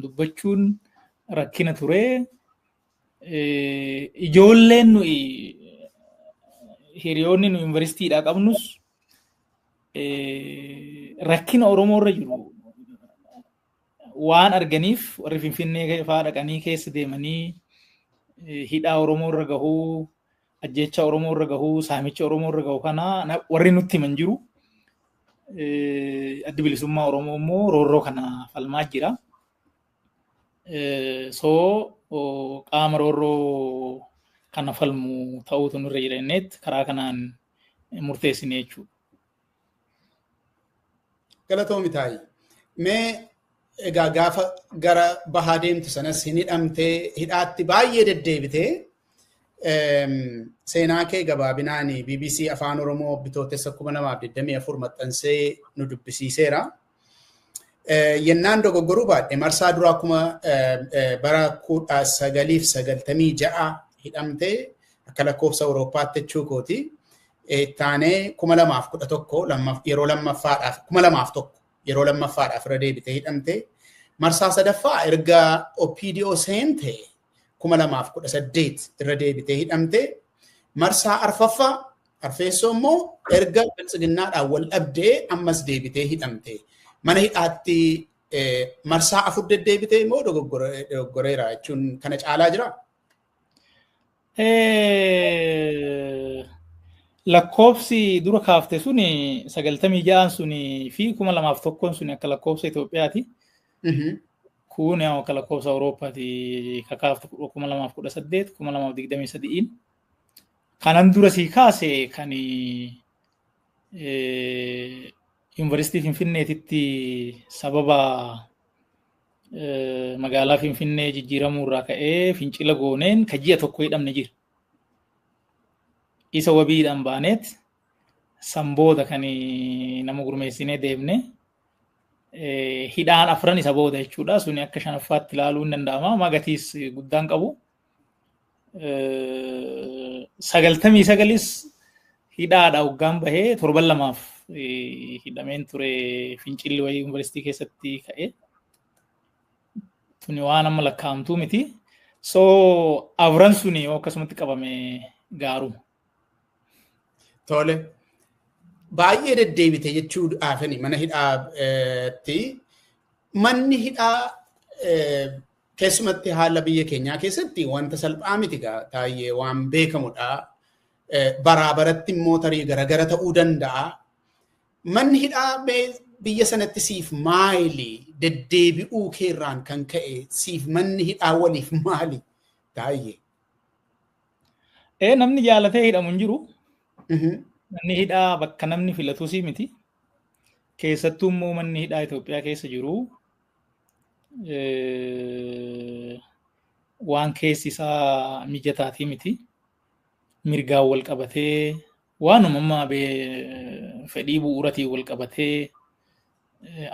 dubbachuun rakkina ture. Ijoolleen nuyi hiriyoonni nu yuunivarsiitiidhaa qabnus rakkina Oromoo irra jiru waan arganiif warri Finfinnee fa'aa dhaqanii keessa deemanii hidhaa Oromoo irra gahuu, ajjeecha Oromoo irra gahuu, saamicha Oromoo irra gahu kana warri nutti himan jiru. Addi Bilisummaa Oromoo immoo roorroo kana falmaa jira. So qaama roorroo kana falmu ta'uutu nurra jira inneet karaa kanaan murteessine jechuudha. Galatoomi taayi. Mee egaa gaafa gara bahaa deemtu sanas hin hidhamtee, hidhaatti baay'ee deddeebitee, seenaa kee gabaabinaan BBC Afaan Oromoo Bitootessa 2024 maxxansee nu dubbisiiseera. Yennaan dogoggoruu baadhe marsaa duraa kuma bara 1996 hidhamtee akka lakkoofsa Awurooppaatti jechuu kooti. Taanee 2011 yeroo lammaffaadhaaf, 2001 yeroo lammaffaadhaaf irra deebitee hidhamte. Marsaa sadaffaa erga OPDO seente 2018 irra deebitee hidhamte. Marsaa arfaffaa arfeessoo immoo erga Biltsiginnaadhaan wal dhabdee ammas deebitee hidhamte. Mana hidhaatti marsaa afur deddeebitee immoo dogoggoreera jechuun kana caalaa jiraa? Lakkoofsi dura kaafte suni 96 suni fi 2001 suni akka lakkoofsa Itoophiyaati. Kun akka lakkoofsa Awurooppaati ka kaafte 2018, 2023. Kanan dura sii kaase kan Yuunivarsiitii Finfinneetitti sababa magaalaa Finfinnee jijjiiramuu irraa ka'ee fincila gooneen ka ji'a tokko hidhamne jira. Isa wabiidhaan baaneet san booda kan nama gurmeessinee deemne hidhaan afran isa booda jechuudha. Suni akka shanaffaatti ilaaluu hin danda'ama. Magatiis guddaan qabu. 99s hidhaadha hoggaan bahee torban lamaaf hidhameen ture, fincilli wayii yuunivarsiitii keessatti ka'e. Tuni waan amma lakkaa'amtuu miti. So afran suni yoo akkasumatti qabame gaaruma. Tole. Baay'ee deddeebite jechuudhaafini mana hidhaatti. Manni hidhaa keessumatti haala biyya keenyaa keessatti wanta salphaa miti taa'ee waan beekamudha. Baraa baratti immoo tarii garagara ta'uu danda'a. Manni hidhaa biyya sanatti siif maali? Deddeebi'uu keerraan kan ka'e siif manni hidhaa waliif maali? Taa'ee. Namni jaalatee hidhamu hin jiru. Manni hidhaa bakka namni filatus miti. Keessattuu immoo manni hidhaa Itoophiyaa keessa jiru waan keessi isaa mijataatii miti. Mirgaan wal qabatee waanuma amma fedhii bu'uuratiin wal qabatee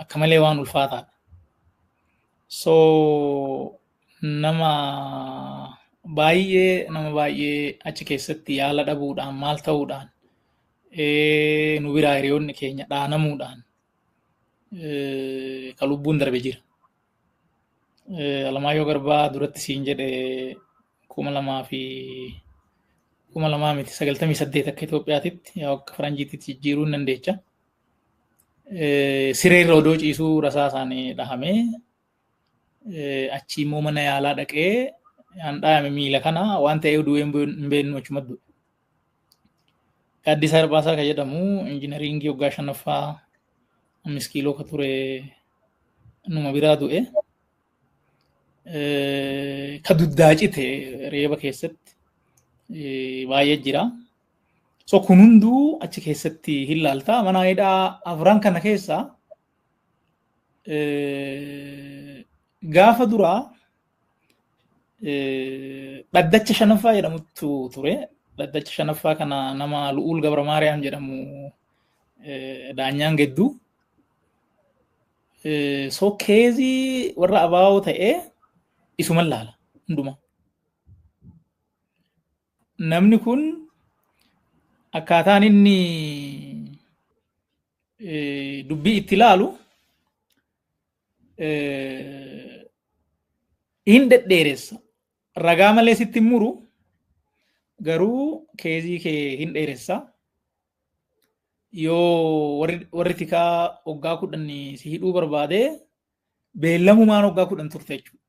akka malee waan ulfaataadha. So nama baay'ee achi keessatti yaala dhabuudhaan, maal ta'uudhaan, nu biraa hiriyoonni keenya dhaanamuudhaan ka lubbuun darbe jira. Alamaayyoo Garbaa duratti siin jedhe kuma lamaa fi 2000 miti, 98 akka Itoophiyaatitti yaa akka Faranjiitti jijjiiruu hin dandeecha. Sireerra odoo ciisuu rasaa isaanii dhahamee achi immoo mana yaalaa dhaqee yaan dhahame miila kana waan ta'eef du'ee hin beeknu, achumatti du'e. Gaaddisaa Hirphaasaa kan jedhamu injinariingii waggaa shanaffaa 5 kiiloo ka ture numa biraa du'e. Ka duddaa cite reeba keessatti baay'ee jira. So kun hunduu achi keessatti hin laalta. Mana hidhaa afran kana keessa gaafa duraa dhaddacha shanaffaa jedhamutu ture. Dhaddacha shanaffaa kana nama Lu'uul Gabra Maariyaam jedhamu daanyaan gidduu. So case warra abaa'oo ta'ee isuman laala hundumaa. Namni kun akkaataan inni dubbii itti ilaalu Hin dhedheeressa. Ragaa malee sitti hin muru, garuu case kee hin dheeressa. Yoo warri tikaa waggaa 10 si hidhuu barbaade, beellamumaan waggaa 10 turte jechuudha.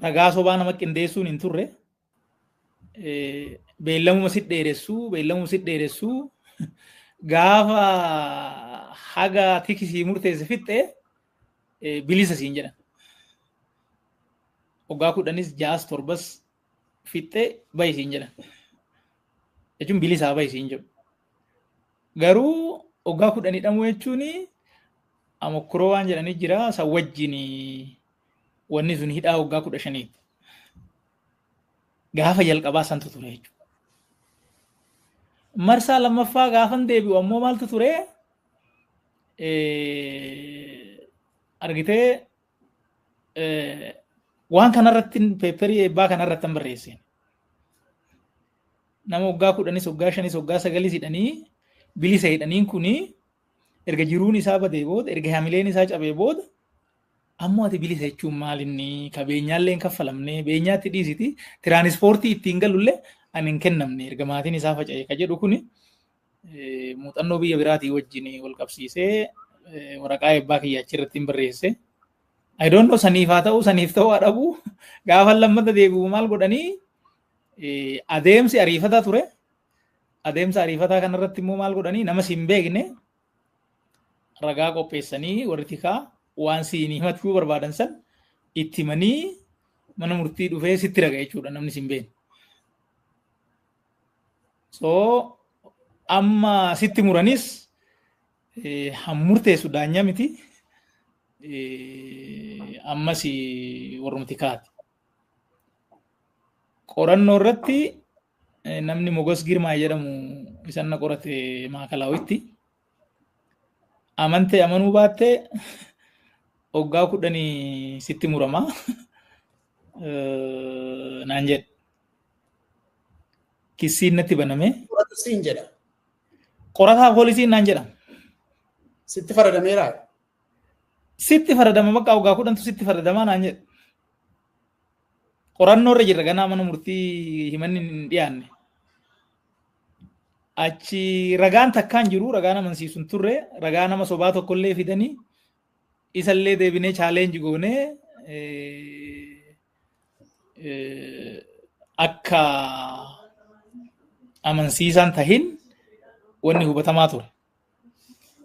Ragaa sobaa nama qindeessuun hin turre. Beellamuma si dheeressuu, beellamuma si dheeressuu, gaafa haga tikisii murteesse fixxee bilisa siin jedhan. Waggaa 10s 6s 7s fixxee bahi siin jedhan. Jechuun bilisaa bahi siin jedhu. Garuu waggaa 10 hidhamuu jechuun amokkuroo waan jedhanii jira, san wajjin wanni sun hidhaa waggaa 15ti. Gaafa jalqabaa santu ture jechuudha. Marsaa lammaffaa gaafan deebi'u ammoo maaltu ture? Argitee, waan kanarratti paper eebbaa kanarratti hin barreessine. Nama waggaa 10s waggaa 5s waggaa 9s hidhanii bilisa hidhaniin kuni erga jiruun isaa badee booda, erga hamileen isaa cabee booda, ammoo ati bilisa jechuun maal? Inni ka beenyaallee hin kaffalamne, beenyaatti dhiisiti, tiraanispoortii ittiin galullee ani hin kennamne, erga maatiin isaa faca'e ka jedhu kuni muuxannoo biyya biraatii wajjin wal qabsiisee waraqaa eebbaa kiyya achirratti hin barreesse. I don't know, saniif haa ta'u, saniif ta'uu haa dhabu, gaafa lammata deebi'u maal godhanii, adeemsi ariifataa ture. Adeemsa ariifataa kanarratti immoo maal godhanii, nama si hin beekne ragaa qopheessanii, warri tikaa waan siin himachuu barbaadan san itti himanii, mana murtii dhufee sitti raga jechuudha namni si hin beekne. So amma sitti muranis han murteessu daanyaa miti. Ammas warruma tikaati. Qorannoo irratti namni Mogos Girmaa jedhamu isan na qorate Maakalawitti. Amantee amanuu baattee waggaa 10 sitti muramaa naan jedhe. Kissiin natti baname. Qoratu siin jedha. Qorataa poolisiin naan jedha. Sitti faradameeraa? Sitti faradama, bakka waggaa 10tu sitti faradamaa naan jedhe. Qorannoo irra jirra, ganaa mana murtii himanni hin dhiyaanne. Achi ragaan takkaan jiru, ragaan amansiisu hin turre, ragaa nama sobaa tokkollee fidanii, isallee deebinee challenge goonee akka amansiisaan tahin wanni hubatamaa ture.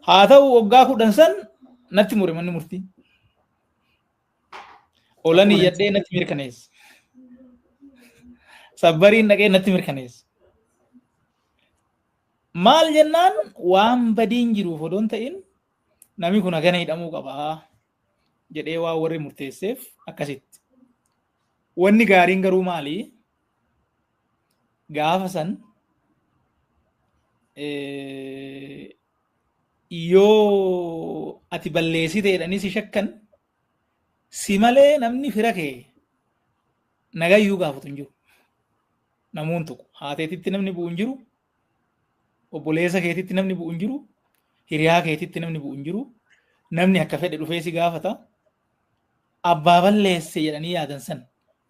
Haa ta'u, waggaa 10 san natti mure manni murtii. Olan iyyadhee natti mirkaneesse. Sabbariin dhaqee natti mirkaneesse. Maal jennaan, waan badiin jiruuf odoo hin ta'in, namni kun hagana hidhamuu qabaa jedhee waan warri murteesseef akkasitti. Wanni gaariin garuu maali? Gaafa san yoo ati balleessite jedhanii si shakkan, si malee namni fira kee nagayyuu gaafatu hin jiru. Namuun tokko haateetitti namni bu'u hin jiru. Obboleessa keetitti namni bu'u hin jiru. Hiriyaa keetitti namni bu'u hin jiru. Namni akka fedhe dhufee si gaafata. Abbaa balleesse jedhanii yaadan san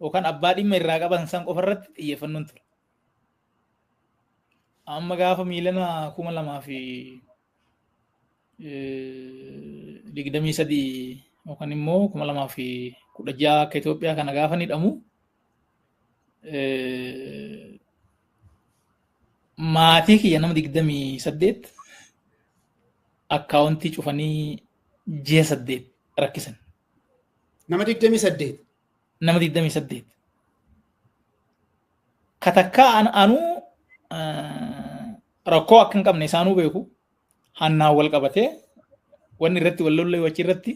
yookaan abbaa dhimma irraa qaban san qofarratti xiyyeeffannoon ture. Amma gaafa miilana 2023 yookaan immoo 2016 akka Itoophiyaa kana gaafa hidhamu, maatii kiyya nama 28 akkaawuntii cufanii ji'a 8 rakkisan. Nama 28. Nama 28. Katakkaa anuu rakkoo akka hin qabne isaanuu beeku. Hannaan wal qabatee wanni irratti wal lollee wachi irratti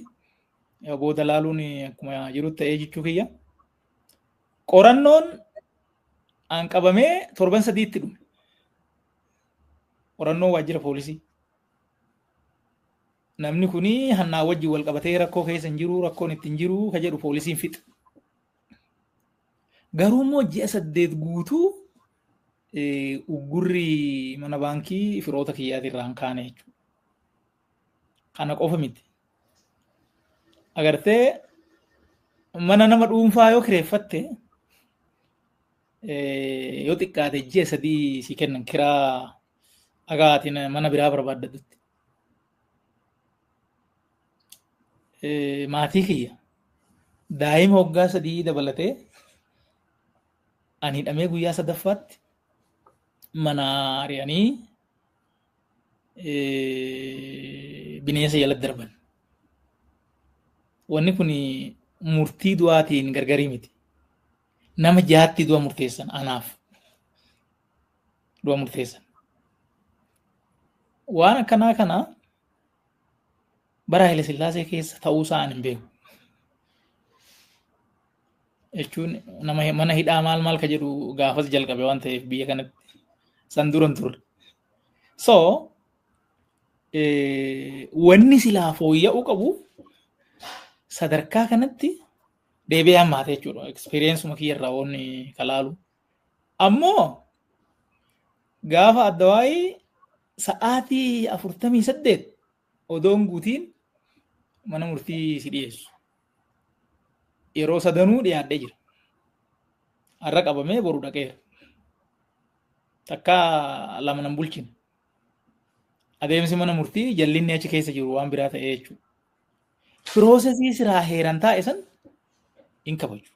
booda laaluun akkuma jiru ta'ee jechuu kiyya. Qorannoon an qabamee torban 3tti dhume. Qorannoon waajjira poolisii. Namni kuni hannaa wajjin wal qabatee rakkoo keessa hin jiru, rakkoon ittiin jiru ka jedhu poolisiin fixa. Garuu immoo ji'a 8 guutuu uggurri mana baankii firoota kiyyaati irraa hin kaane jechuudha. Kana qofa miti. Agartee. Mana nama dhuunfaa yoo kireeffatte yoo xiqqaate ji'a 3 si kennan kiraa agaatiin mana biraa barbaaddatutti. Maatii kiyya daa'ima waggaa 3 dabalatee ani hidhamee guyyaa 3ffaatti mana ari'anii bineensa jalatti darban. Wanni kun murtii du'aatiin gargarii miti. Nama 6tti du'a murteessan anaaf. Du'a murteessan. Waan akkanaa kana bara Haile Sillaasee keessa ta'uu isaa ani hin beeku. Jechuun nama mana hidhaa maal maal ka jedhu gaafas jalqabe waan ta'eef biyya kanatti san dura hin turre. So wanni silaa fooyya'uu qabu sadarkaa kanatti deebi'ee hammaate jechuudha. Experience-uma kiyya irraa wanni kalaalu. Ammoo gaafa addawaayii sa'aatii 48 odoon guutiin mana murtii si dhiyeessu. Yeroo sadanuu dhiyaadhee jira. Har'a qabamee boru dhaqeera. Takka lama nan bulchine. Adeemsi mana murtii jallinni achi keessa jiru waan biraa ta'ee jechuudha. Piroosesii siraa heeran taa'e san hin kabaju.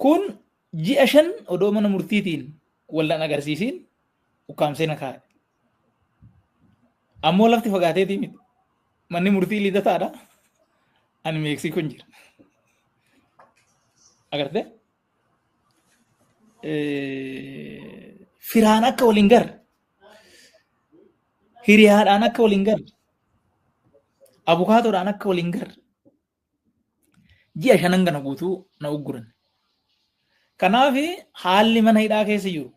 Kun ji'a 5 odoo mana murtiitiin wallan agarsiisiin ukkaamsee na kaa'e. Ammoo lafti fagaateetii miti. Manni murtii lidataadha. Ani Meeksikoon jira. Agartee? Firaan akka waliin garre. Hiriyaadhaan akka waliin garre. Abukaatoodhaan akka waliin garre. Ji'a 5 kana guutuu na ugguran. Kanaaf haalli mana hidhaa keessa jiru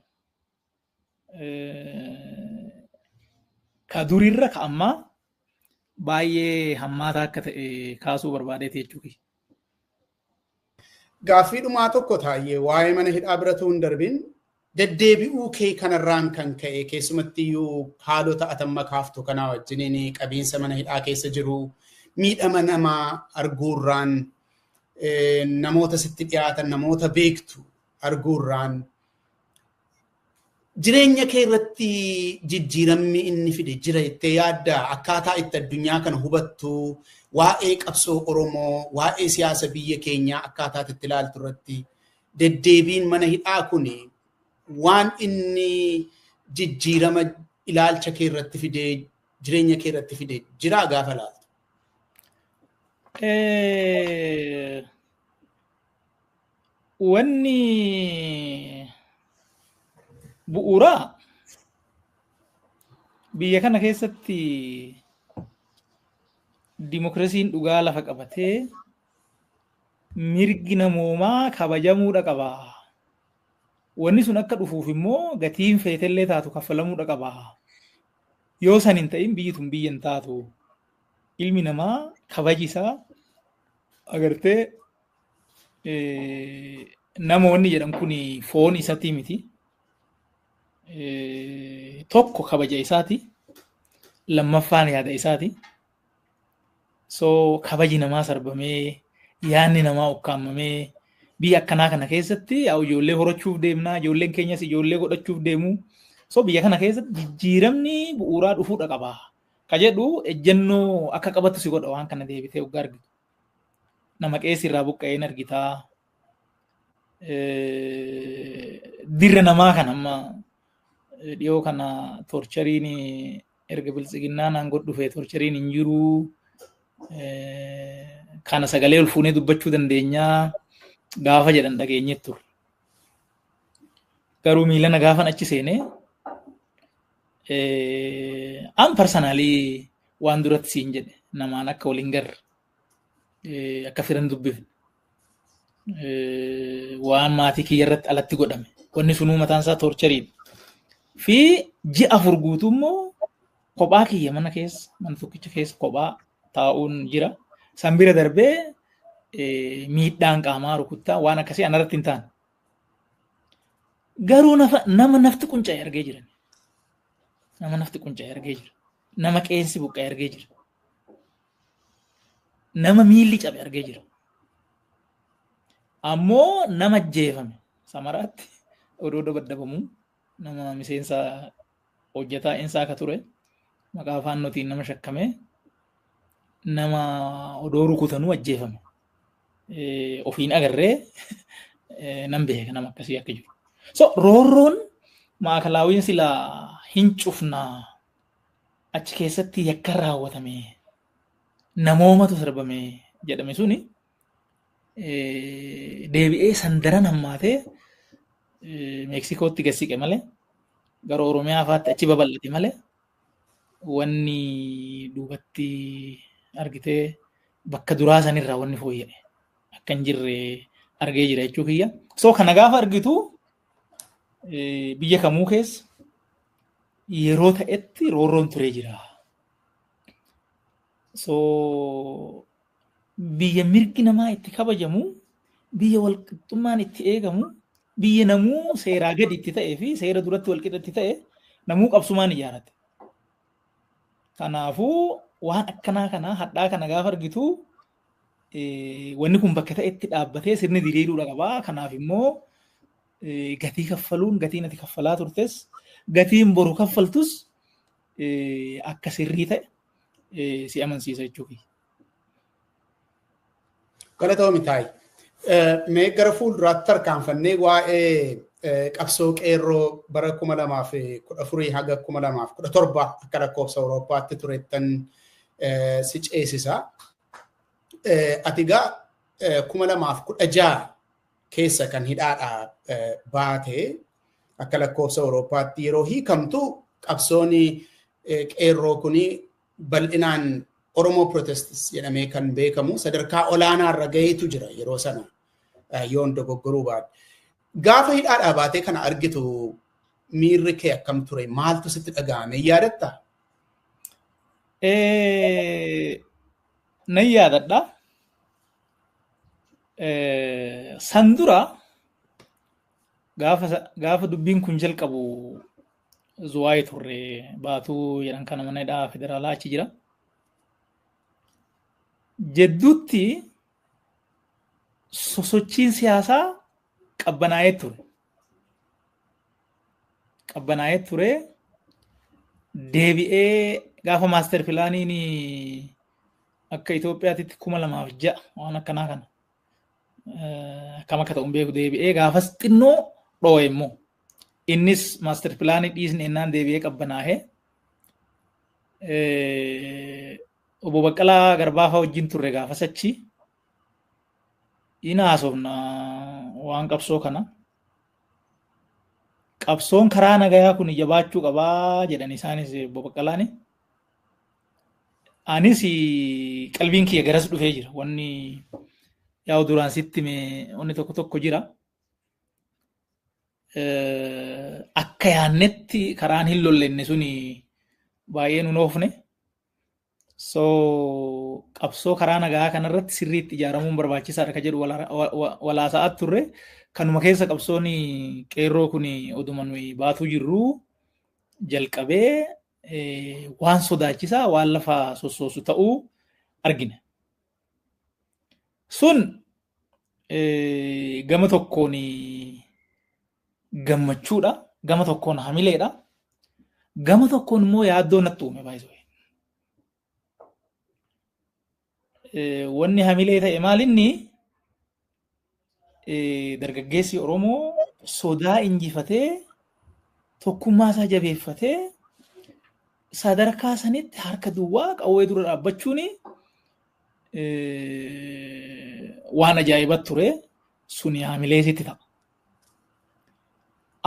ka durirra ka ammaa baay'ee hammaataa akka ta'e kaasuu barbaadeeti jechuudha. Gaaffii dhumaa tokko taa'ee waa'ee mana hidhaa bira ta'uu hin darbin deddeebi'uu kee kanarraan kan ka'e keessumattiyyuu haalota atamma kaaftu kanaa wajjiniin qabiinsa mana hidhaa keessa jiru miidhama namaa arguurraan namoota sitti dhiyaatan namoota beektu arguurraan jireenya kee irratti jijjiiramni inni fide jira jettee yaaddaa akkaataa itti addunyaa kana hubattu waa'ee qabsoo Oromoo waa'ee siyaasa biyya keenyaa akkaataa itti ilaaltu irratti deddeebiin mana hidhaa kun waan inni jijjiirama ilaalcha kee irratti fide jireenya kee irratti fide jiraa gaafa ilaaltu. Wanni bu'uuraa biyya kana keessatti dimokiraasiin dhugaa lafa qabatee mirgi namoomaa kabajamuudha qaba. Wanni sun akka dhufuuf immoo gatiin feetellee taatu kaffalamuudha qaba. Yoo san hin ta'in biyyi tun biyya hin taatu. Ilmi namaa kabaji isaa agartee namoonni jedhan kun foon isatii miti. Tokko kabaja isaati. Lammaffaan yaada isaati. So kabaji namaa sarbamee yaadni namaa ukkaamamee biyya akkanaa kana keessatti ijoollee horachuuf deemnaa ijoolleen keenyas ijoollee godhachuuf deemu. So biyya kana keessatti jijjiiramni bu'uuraa dhufuudha qaba. Ka jedhu ejjennoo akka qabatu si godha waan kana deebitee hoggaa argitu. Nama qeessi irraa buqqa'een argitaa. Dirra namaa kana amma dhiyoo kana torchariin erga biltsiginnaa aangoo dhufee torchariin hin jiru. Kana sagalee ol fuunee dubbachuu dandeenyaa gaafa jedhan dhageenye turre. Garuu miilana gaafan achi seenee an personaalii waan duratti siin jedhe namaan akka waliin garre akka firan dubbifne waan maatii kiyya irratti alatti godhame wanni sunuu mataan isaa torchariidha. Fi ji'a 4 guutuu immoo kophaa kiyya mana keessa mana tokkicha keessa kophaa taa'uun jira. San bira darbee miidhaan qaamaa rukuttaa waan akkasii anarratti hin taane. Garuu nama nafti qunca'e argee jira. Nama nafti qunca'e argee jira. Nama qeensi buqqa'e argee jira. Nama miilli cabe argee jira. Ammoo nama ajjeefame Samaraatti odoo dabaddabamu nama miseensa hojjetaa insaa akka ture maqaa Faannootiin nama shakkame nama odoo rukutanuu ajjeefame. Ofiin agarree nan beeka nama akkasii akka jiru. So roorroon Maakalaawwiin silaa hin cufnaa achi keessatti yakka raawwatame namoomatu sarbame jedhame suni deebi'ee sandaran hammaatee Meeksikootti gad siqe malee gara Oromiyaa fa'aatti achi babal'ate malee wanni duubatti argitee bakka duraa sanirraa wanni fooyya'e akka hin jirre argee jira jechuu kiyya. So kana gaafa argitu biyya kamuu keessa yeroo ta'etti roorroon turee jira. So biyya mirgi namaa itti kabajamu, biyya walqixxummaan itti eegamu, biyya namuu seeraa gadi itti ta'ee fi seera duratti walqixa itti ta'e namuu qabsumaan ijaarate. Kanaafuu waan akkanaa kana hadhaa kana gaafa argitu wanni kun bakka ta'etti dhaabbatee sirni diriiruudha qabaa. Kanaaf immoo gatii kaffaluun gatiin ati kaffalaa turtes gatiin boru kaffaltus akka sirrii ta'e si amansiisa jechuudha. Galatoomi Taayi. Mee gara fuulduraatti tarkaanfannee waa'ee qabsoo qeerroo bara 2014 haga 2017 akka lakkoofsa Awurooppaatti turettan si ceesisa. Ati egaa 2016 keessa kan hidhaadhaa baate akka lakkoofsa Awurooppaatti yeroo hiikamtu qabsoon qeerroo kuni bal'inaan Oromo Protests jedhamee kan beekamu sadarkaa olaanaa irra gaheetu jira yeroo sana yoon dogoggoruu baadhe. Gaafa hidhaadhaa baatee kana argitu miirri kee akkam ture? Maaltu sitti dhaga'ame? Yaadattaa? Nan yaadadha. San dura gaafa dubbiin kun jalqabu Zuwaayee turre Baatuu jedhan kana mana hidhaa federaalaa achi jira. Jedduutti sosochiin siyaasaa qabbanaa'ee ture. Qabbanaa'ee ture deebi'ee gaafa maaster pilaaniin akka Itoophiyaatti 2006 waan akkanaa kana akkam akka ta'u hin beeku deebi'ee gaafas xinnoo dhoo'e immoo innis maaster pilaanii dhiisne ennaan deebi'ee qabbanaa'ee Obbo Baqqalaa Garbaa fa'aa wajjin turre gaafas achi in haasofna waan qabsoo kana. Qabsoon karaa nagayaa kun jabaachuu qabaa jedhan isaanis Obbo Baqqalaani. Anis qalbiin kiyya garas dhufee jira. Wanni yaa'u duraan sitti hime wanni tokko tokko jira. Akka yaannetti karaan hin lollenne suni baay'ee nun oofne. So qabsoo karaa nagaa kanarratti sirriitti ijaaramuun barbaachisaadha ka jedhu walaasaa'aa turre. Kanuma keessa qabsoon qeerroo kun oduma nuyi baatuu jirru jalqabee waan sodaachisaa waan lafa sossoosu ta'uu argine. Sun gama tokkoon gammachuudha, gama tokkoon hamileedha, gama tokkoon immoo yaaddoo natti uume baay'isuu. Wanni hamilee ta'e maalinni dargaggeessi Oromoo sodaa injifatee tokkummaa isaa jabeeffatee sadarkaa sanitti harka duwwaa qawwee dura dhaabbachuun waan ajaa'ibaa ture suni hamilee sitti ta'a.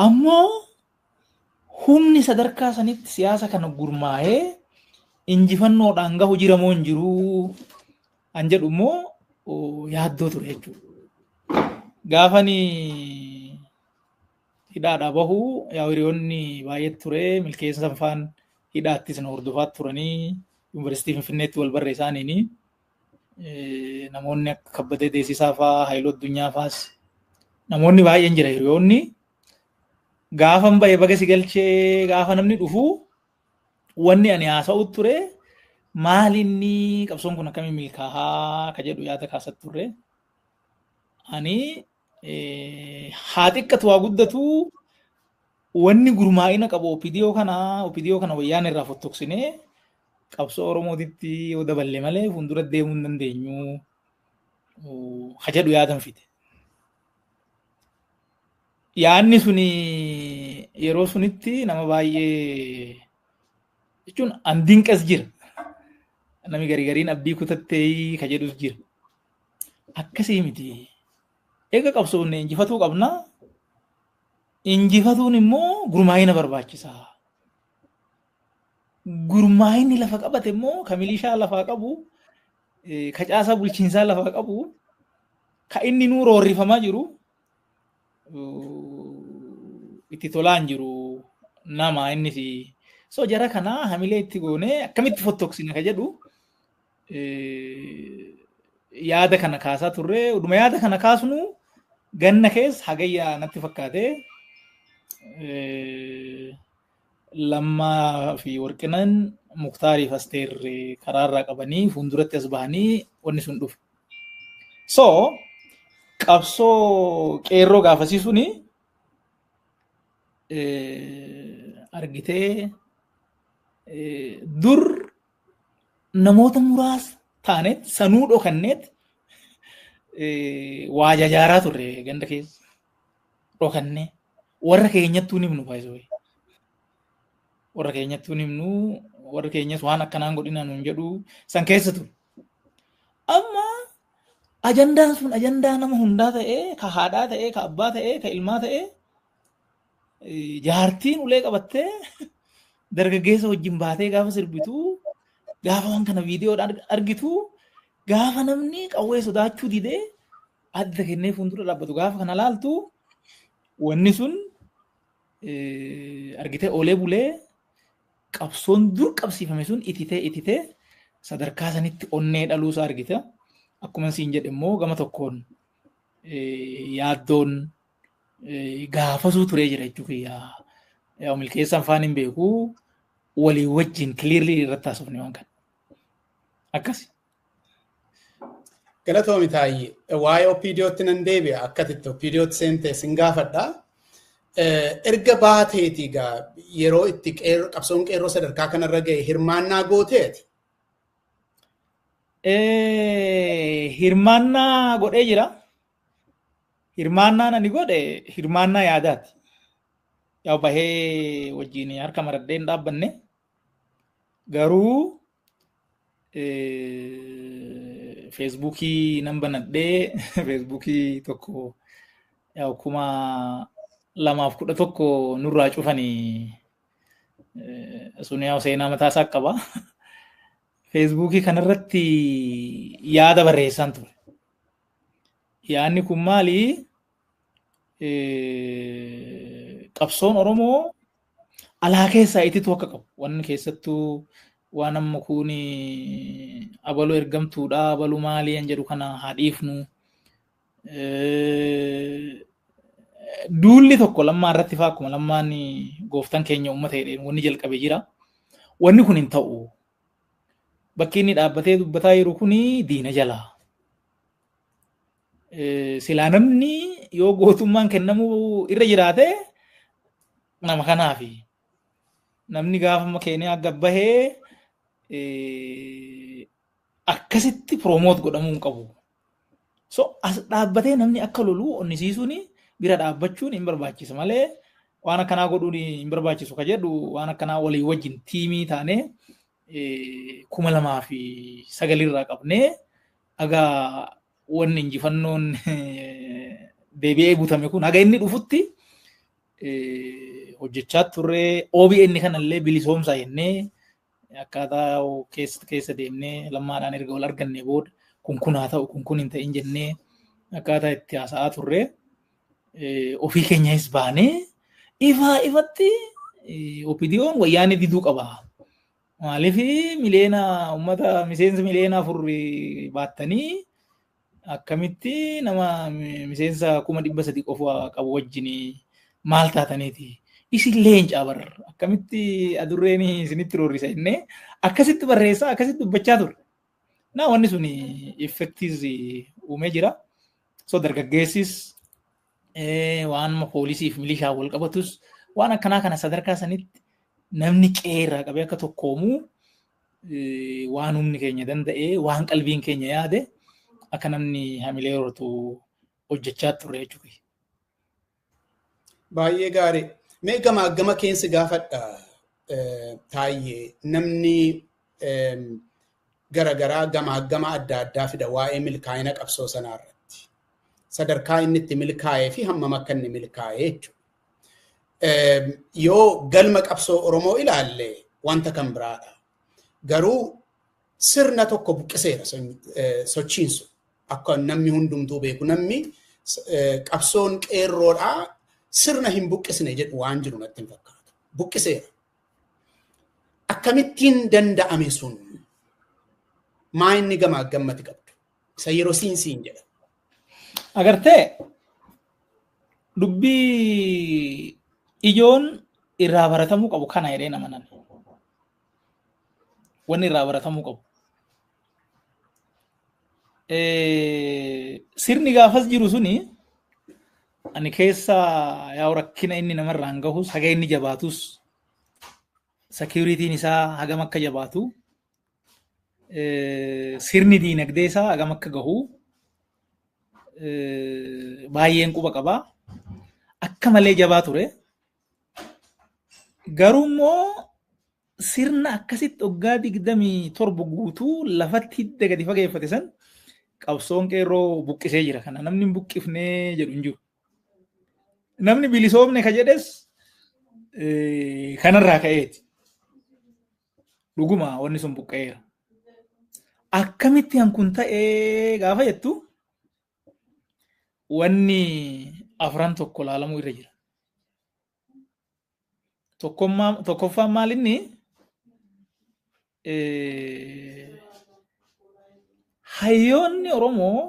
Ammoo humni sadarkaa sanitti siyaasa kana gurmaa'ee injifannoodhaan gahu jira moo hin jiruu an jedhu immoo yaaddoo ture jechuudha. Gaafani hidhaadhaa bahu yaa hiriyoonni baay'ee ture milkeessa faan hidhaattis na hordofaa turanii yuunivarsiitii Finfinneetti wal barree isaaniini namoonni akka Kabbadee Deessisaa fa'aa Haayiluu Addunyaa fa'aas namoonni baay'een jira hiriyoonni gaafan bahe baga si galchee gaafa namni dhufu wanni ani haasa'u ture maalinni qabsoon kun akkamiin milkaa'aa ka jedhu yaada kaasat turre. Ani haa xiqqatu haa guddatu wanni gurmaa'ina qabu OPDO kana wayyaan irraa fottoqsinee qabsoo Oromootitti yoo daballe malee fuuldura deemuu hin dandeenyu ha jedhu yaadan fide. Yaadni suni yeroo sunitti nama baay'ee jechuun an dinqas jira. Namni garii gariin abdii kutattee ka jedhus jira. Akkasii miti. Eega qabsoofne injifatuu qabna. Injifatuun immoo gurmaa'ina barbaachisa. Gurmaa'inni lafa qabate immoo ka milishaa lafaa qabu, ka caasaa bulchiinsaa lafaa qabu, ka inni nuu roorrifamaa jiru itti tolaan jiru nama innis. So jara kanaa hamilee itti goonee akkamitti fottoqsina ka jedhu yaada kana kaasaa turre. Dhuma yaada kana kaasnu ganna keessa hagayya natti fakkaate Lammaa fi Warqinan Muktaarii fi Asteer karaarraa qabanii fuulduratti as bahanii wanni sun dhufe. So qabsoo qeerroo gaafasii suni argitee dur namoota muraasa taanet sanuu dhokanneet waa jajaaraa turre ganda keessa dhokannee warra keenyattuu himnu baay'isoo. Warra keenyattuu himnu, warra keenyas waan akkanaan godhina nuun jedhu san keessa ture. Amma ajandaan sun ajandaa nama hundaa ta'ee, ka haadhaa ta'ee, ka abbaa ta'ee, ka ilmaa ta'ee, jaartiin ulee qabattee dargaggeessa wajjin baatee gaafa sirbitu, gaafa waan kana viidiyoodhaan argitu, gaafa namni qawwee sodaachuu didee adda kennee fuuldura dhaabbatu gaafa kana laaltu wanni sun argitee oolee bulee qabsoon dur qabsiifame sun ititee ititee sadarkaa sanitti onnee dhaluusaa argita. Akkuma siin jedhe immoo gama tokkoon yaaddoon gaafasuu turee jira jechuudha. Yaa milkeessaan faan hin beeku walii wajjin clearly irratti haasofne waan kana. Akkasi. Galatoomi Taayyee. Waa'ee OPDOtti nan deebi'a. Akka itti OPDOtti seentee sin gaafadha. Erga baateeti egaa yeroo itti qabsoon qeerroo sadarkaa kanarra ga'e hirmaannaa gooteeti? Hirmaannaa godhee jira. Hirmaannaan ani godhe hirmaannaa yaadaati. Yaa bahee wajjin harka maradhee hin dhaabbanne. Garuu Feesbuukii nan banadhee Feesbuukii tokko 2011 nurraa cufanii sun yaa seenaa mataa isaa qaba. Feesbuukii kanarratti yaada barreessaan ture. Yaadni kun maali? Qabsoon Oromoo alaa keessaa ititu akka qabu. Wanni keessattuu waan amma kun abaluu ergamtuudha, abaluu maalii kan jedhu kana haa dhiifnu. Duulli tokko Lammaa irratti fa'aa akkuma Lammaan gooftaan keenya uummata jedheen wanni jalqabe jira. Wanni kun hin ta'u. Bakki inni dhaabbatee dubbataa jiru kun diina jala. Silaa namni yoo gootummaan kennamuu irra jiraate nama kanaafi. Namni gaafa Keeniyaa gabbahee akkasitti promote godhamuu hin qabu. So as dhaabbatee namni akka lolu onnisiisuun bira dhaabbachuun hin barbaachisa malee waan akkanaa godhuun hin barbaachisu ka jedhu waan akkanaa walii wajjin tiimii taanee 2009 irraa qabnee haga wanni injifannoon deebi'ee butame kun haga inni dhufutti hojjechaa turre. OBN kanallee bilisoomsaa jennee akkaataa keessa deemnee Lammaadhaan erga wal arganne booda kun kun haa ta'u kun kun hin ta'in jennee akkaataa itti haasa'aa turre. Ofii keenyas baanee ifaa ifatti OPDO'n wayyaanee diduu qaba. Maaliif miliyoona uummata miseensa miliyoona 4 baattanii akkamitti nama miseensa 300,000 qofa qabu wajjin maal taataniiti? Isin leencaa bar akkamitti adurreen isinitti roorrisa jennee akkasitti barreessaa akkasitti dubbachaa turre. Naa wanni sun effektiis uumee jira. So dargaggeessis waan poolisiif milishaa wal qabatus waan akkanaa kana sadarkaa sanitti namni qeerraa qabee akka tokkoomuu waan humni keenya danda'ee waan qalbiin keenya yaade akka namni hamilee horatu hojjechaa turre jechuudha. Baay'ee gaarii. Mee gamaa gama keessa gaafadha Taayyee namni garagaraa gamaa gama adda addaa fida waa'ee milkaa'ina qabsoo sanaa irratti. Sadarkaa inni itti milkaa'ee fi hammam akka inni milkaa'ee jechuudha. Yoo galma qabsoo Oromoo ilaalle wanta kan biraadha. Garuu sirna tokko buqqiseera sochiin sun akka namni hundumtuu beeku namni qabsoon qeerroodhaa sirna hin buqqisne jedhu waan jiru natti hin fakkaatu. Buqqiseera. Akkamittiin danda'ame sun maa inni gamaa gammatti qabdu? Isa yeroo siinsiin jedha. Agartee dubbii ijoon irraa baratamuu qabu kana jedhee nama nan. Wanni irraa baratamuu qabu. Sirni gaafas jiru suni ani keessa yaa rakkina inni namarraan gahus haga inni jabaatus security'n isaa hagam akka jabaatu sirni diinagdee isaa hagam akka gahu baay'een quba qaba. Akka malee jabaa ture. Garuu immoo sirna akkasitti waggaa 27 guutuu lafatti hidda gadi fageeffate san qabsoon qeerroo buqqisee jira. Kana namni hin buqqifnee jedhu hin jiru. Namni bilisoomne ka jedhes kanarraa ka'eeti. Dhuguma wanni sun buqqa'eera. Akkamitti kun ta'ee gaafa jettu wanni afran tokko laalamuu irra jira. Tokkoffaan maal inni hayyoonni Oromoo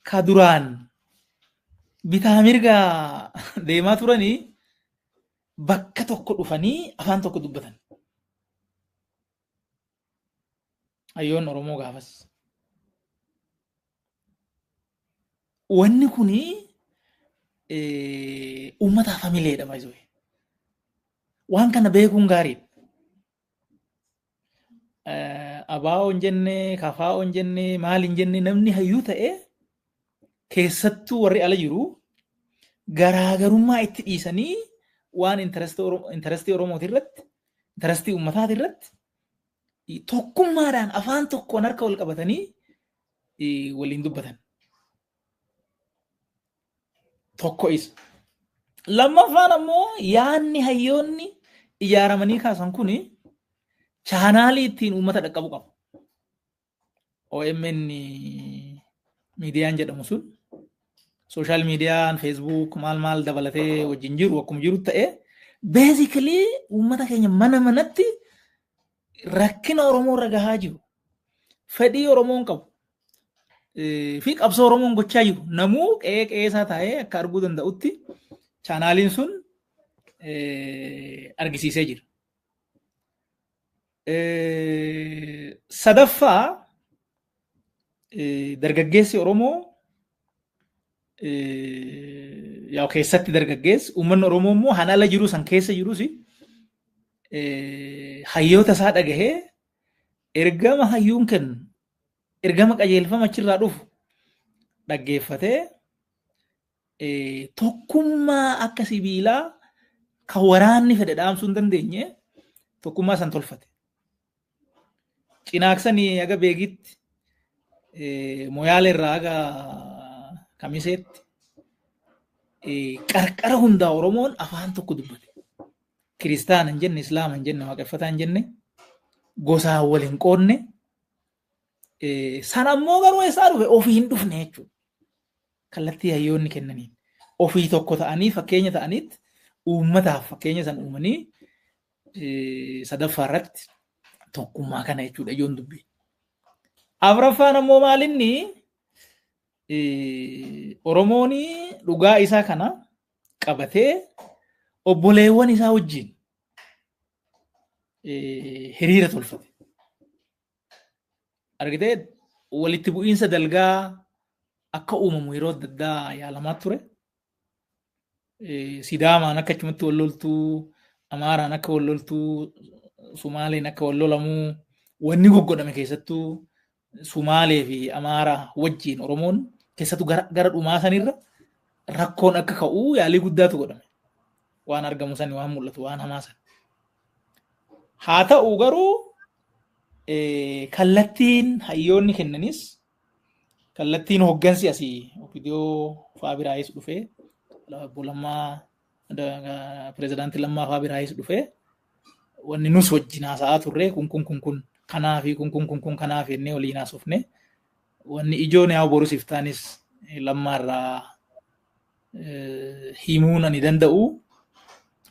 ka duraan bitaa mirga deemaa turanii bakka tokko dhufanii afaan tokko dubbatan. Hayyoonni Oromoo gaafas. Wanni kuni uummataaf hamileedha baay'ee. Waan kana beekuun gaariidha. Abaa'oo hin jenne, kafaa'oo hin jenne, maal hin jenne namni hayyuu ta'e keessattuu warri ala jiru garaagarummaa itti dhiisanii waan intarestii Oromooti irratti, intarestii uummataati irratti tokkummaadhaan afaan tokkoon harka wal qabatanii waliin dubbatan. Tokko isa. Lammaffaan ammoo yaanni hayyoonni ijaaramanii kaasan kuni chaanaalii ittiin uummata dhaqqabu qabu. OMN miidiyaan jedhamu sun sooshaal miidiyaan feesbuuk maal maal dabalatee wajjin jiru akkuma jiru ta'ee beezikilii uummata keenya mana manatti rakkina Oromoo irra gahaa jiru. Fedhii Oromoon qabu fi qabsoo Oromoon gochaa jiru namuu qe'ee qe'ee isaa taa'ee akka arguu danda'utti chaanaaliin sun argisiisee jira. Sadaffaa dargaggeessi Oromoo yaa keessatti dargaggeessi uummanni Oromoo immoo han ala jiru san keessa jirus hayyoota isaa dhagahee ergama hayyuun kennu ergama qajeelfama achirraa dhufu dhaggeeffatee tokkummaa akka sibiilaa kan waraanni fedhe dhaamsuu hin dandeenye tokkummaa san tolfate. Cinaaksanii haga beekitti moyaala irraa haga kamiseetti qarqara hundaa Oromoon afaan tokko dubbate. Kiristaana hin jenne, Islaama hin jenne, waaqeffataa hin jenne, gosaan wal hin qoodne. Sana ammoo garuu eessaa dhufe ofii hin dhufne jechuudha. Kallattii hayyoonni kennaniin. Ofii tokko ta'anii fakkeenya ta'anitti uummataaf fakkeenya san uumanii sadaffaa irratti tokkummaa kana jechuudha ijoon dubbii. Afraffaan ammoo maalinni Oromoon dhugaa isaa kana qabatee obboleewwan isaa wajjin hiriira tolfate. Argitee Walitti bu'iinsa dalgaa akka uumamu yeroo adda addaa yaalamaa ture. Sidaamaan akka achumatti wal loltuu, Amaaraan akka wal loltuu, Sumaaleen akka wal lolamuu wanni goggodhame keessattuu Sumaalee fi Amaaraa wajjin Oromoon keessattuu gara dhumaa sanirra rakkoon akka ka'uu yaalii guddaatu godhame. Waan argamu sani, waan mul'atu, waan hamaa sani. Haa ta'u garuu kallattiin hayyoonni kennanis, kallattiin hoggansi asii OPDO fa'aa biraayis dhufee, obbo Lammaa, pirezidaantii Lammaa fa'aa biraayis dhufee, wanni nus wajjin haasa'aa turre kun kun kun kun kanaa fi kun kun kun kun kanaa fi jennee waliin haasofne. Wanni ijoon yaa borus iftaanis Lammaarraa himuun ani danda'u,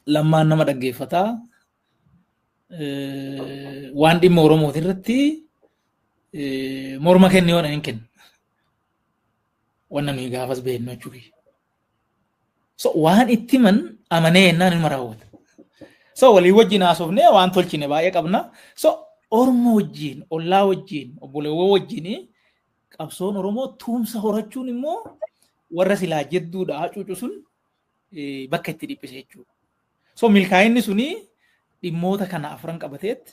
Lammaan nama dhaggeeffataa, waan dhimma Oromooti irratti morma kenne yoo hin kennu. Wanna nuyi gaafas beeknu jechuudha. So waan itti himan amanee jennaan ilma raawwata. So walii wajjin haasofnee waan tolchine baay'ee qabna. So Oromoo wajjin, ollaa wajjin, obboleewwan wajjin qabsoon Oromoo tumsa horachuun immoo warra silaa jedduudha hacuucu sun bakka itti dhiphise jechuudha. So milkaa'inni suni dhimmoota kana afran qabateetti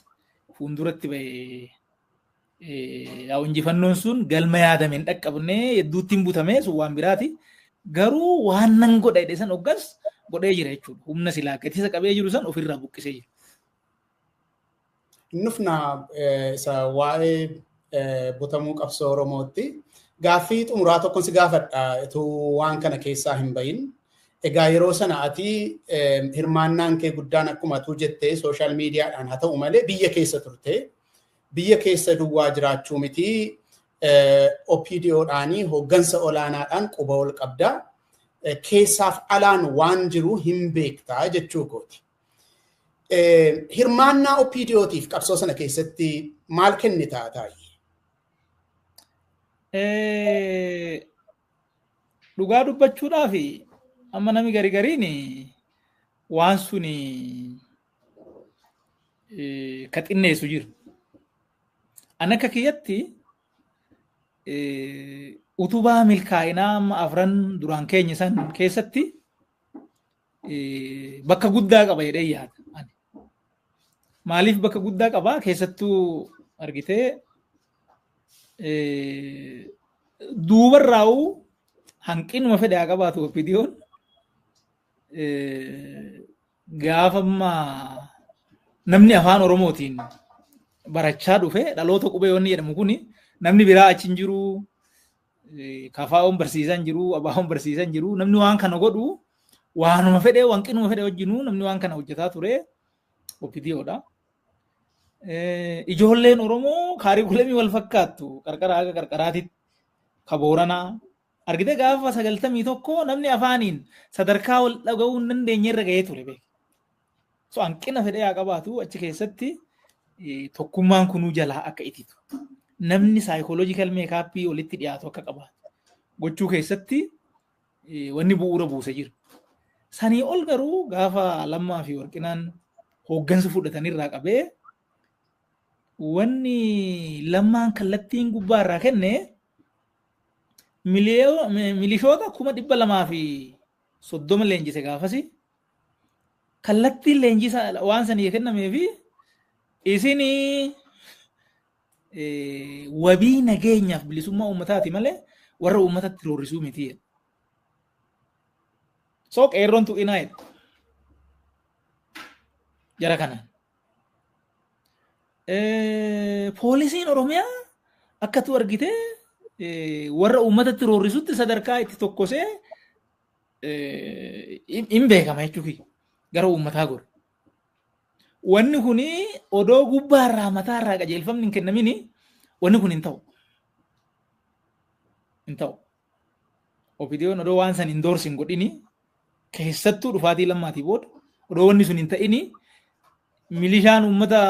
fuulduratti bahee, injifannoon sun galma yaadame hin dhaqqabnee, hedduutti hin butame, sun waan biraati. Garuu waan nan godha jedhe san hoggas godhee jira jechuudha. Humna silaa gattisa qabee jiru san ofirraa buqqisee jira. Nufna isa waa'ee butamuu qabsoo Oromootti gaaffii xumuraa tokkon si gaafadha utuu waan kana keessaa hin bahin. Egaa yeroo sana ati hirmaannaan kee guddaan akkuma atuu jettee social mediadhaan haa ta'u malee biyya keessa turte. Biyya keessa duwwaa jiraachuu miti, OPDOdhaanii hooggansa olaanaadhaan quba ol qabda. Keessaaf alaan waan jiru hin beektaa jechuu kooti. Hirmaannaa OPDOtiif qabsoo sana keessatti maal kennitaa taa'ee? Dhugaa dubbachuudhaaf amma nami gari gariin waan suni ka xinneessu jiru. An akka kiyyatti utubaa milkaa'inaa amma afran duraan keenya san keessatti bakka guddaa qaba jedhee yaada. Maaliif bakka guddaa qaba? Keessattuu argitee duubarraa'uu hanqinuma fedhe haa qabaatu OPDOn gaafa ammaa namni afaan Oromootiin barachaa dhufe, dhaloota qubee wanni jedhamu kuni, namni biraa achi hin jiru, kafaa'oon barsiisan jiru, abaa'oon barsiisan jiru, namni waan kana godhu waanuma fedhe hanqinuma fedhe wajjinuu namni waan kana hojjetaa ture OPDOdha. Ijoolleen Oromoo kaarikulamii wal fakkaattu qarqara haga qarqaraatitti ka Booranaa argite gaafa 91 namni afaaniin sadarkaa wal dhaga'uu hin dandeenye irra ga'ee ture beek. So hanqina fedhee haa qabaatu, achi keessatti tokkummaan kunuu jalaa akka ititu. Namni psychological makeupii walitti dhiyaatu akka qabaatu gochuu keessatti wanni bu'uura buuse jira. Sanii ol garuu gaafa Lammaa fi Warqinaan hooggansa fudhatanirraa qabee wanni Lammaan kallattiin gubbaa irraa kenne milishoota 230,000 leenjise gaafasi. Kallattiin leenjisa waan sanii kennamee fi isinii wabii nageenyaaf bilisummaa uummataati malee warra uummatatti roorrisuu miti. So qeerroon tuqinaa jedha. Jara kanaan. Poolisiin Oromiyaa akkatu argite warra uummatatti roorrisutti sadarkaa itti tokkosee hin beekama jechuudha. Gara uummataa godhu. Wanni kuni odoo gubbaarraa mataarraa qajeelfamni hin kennamini wanni kun hin ta'u. Hin ta'u. OPDOn odoo waan san hin doorsin godhini, keessattuu dhufaatii Lammaatii booda odoo wanni sun hin ta'ini, milishaan uummata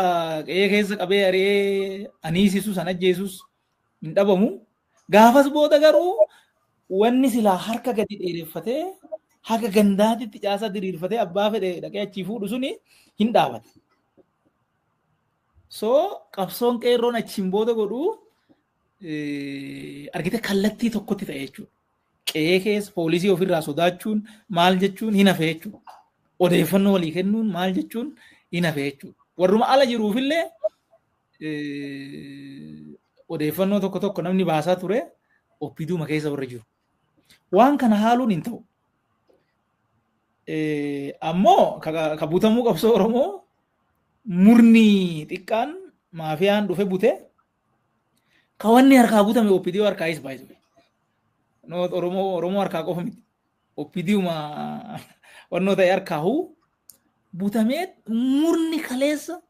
qe'ee keessa qabee ari'ee aniisisus an ajjeesus hin dhabamu. Gaafas booda garuu wanni silaa harka gadi dheereffatee haga gandaatitti caasaa diriirfatee abbaa fedhe dhaqee achii fuudhu suni hin dhaabate. So qabsoon qeerroon achiin booda godhu Argite kallattii tokkotti ta'e jechuudha. Qe'ee keessa poolisii ofirraa sodaachuun maal jechuun hin hafe jechuudha. Odeeffannoo walii kennuun maal jechuun hin hafe jechuudha. Warruma ala jiruufillee odeeffannoo tokko tokko namni baasaa ture OPDOma keessa warra jiru. Waan kana haaluun hin ta'u. Ammoo ka butamuu qabsoo Oromoo murni xiqqaan maafiyaan dhufe bute ka wanni harkaa butame OPDO harkaayis baay'ee. Oromoo harkaa qofa miti. OPDOma wannoo ta'e harkaa huu butamee murni kaleessa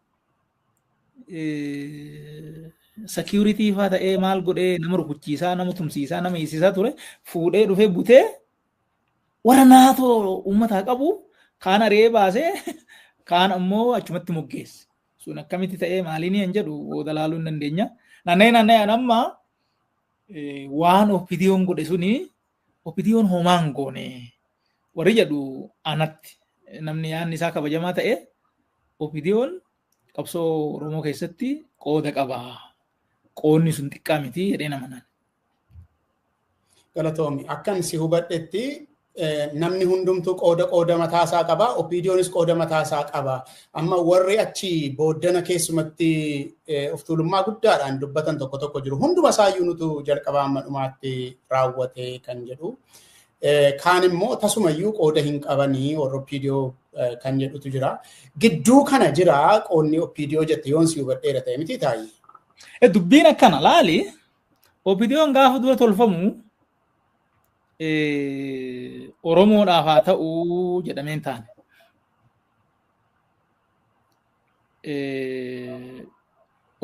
security faa ta'ee maal godhee nama rukuchiisaa, nama tumsiisaa, nama hiisisaa ture fuudhee dhufee butee warra naatoo uummataa qabu kaan ari'ee baasee kaan ammoo achumatti moggeesse. Sun akkamitti ta'ee maaliin hin jedhu booda laaluu hin dandeenya. Naanna'ee amma waan OPDOn godhe suni OPDOn homaa hin goone warri jedhu anatti namni yaadni isaa kabajamaa ta'e OPDOn qabsoo Oromoo keessatti qooda qaba. Qoodni sun xiqqaa miti jedhee nama naan. Galatoomi. Akkan si hubadhetti namni hundumtuu qooda mataasaa qaba. OPDOnis qooda mataasaa qaba. Amma warri achi booddana keessumatti of tuulummaa guddaadhaan dubbatan tokko tokko jiru. Hunduma isaayyuu nutu jalqabaa amma dhumaatti raawwate kan jedhu. Kaan immoo tasumayyuu qooda hin qabanii warra OPDO kan jedhutu jira. Gidduu kana jira qoodni OPDO jette yoon si hubadheera ta'e miti taa'ii. Dubbiin akkana laali OPDOn gaafa dura tolfamu Oromoodhaaf haa ta'uu jedhamee hin taane.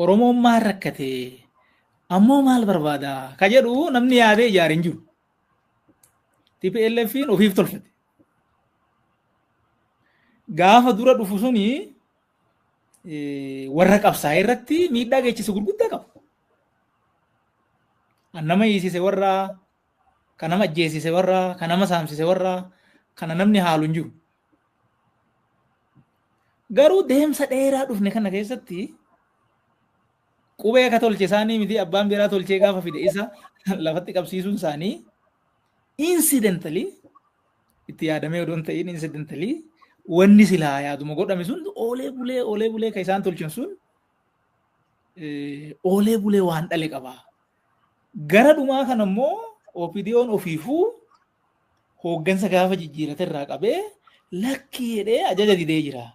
Oromoon maal rakkate ammoo maal barbaada ka jedhu namni yaadee ijaare hin jiru. TPLF'n ofiif tolfate. Gaafa dura dhufu suni warra qabsaa'e irratti miidhaa geessisu gurguddaa qaba. Nama hiisise warra, kan nama ajjeesise warra, kan nama saamsise warra, kana namni haalu hin jiru. Garuu deemsa dheeraa dhufne kana keessatti qubee akka tolche isaanii miti abbaan biraa tolchee gaafa fide isa lafatti qabsiisuun isaanii incidentally itti yaadamee odoo hin ta'in incidentally wanni silaa yaaduma godhame sun oolee bulee kan isaan tolchan sun oolee bulee waan dhale qaba. Gara dhumaa kana immoo OPDOn ofiifuu hooggansa gaafa jijjiirate irraa qabee lakkii jedhee ajaja didee jira.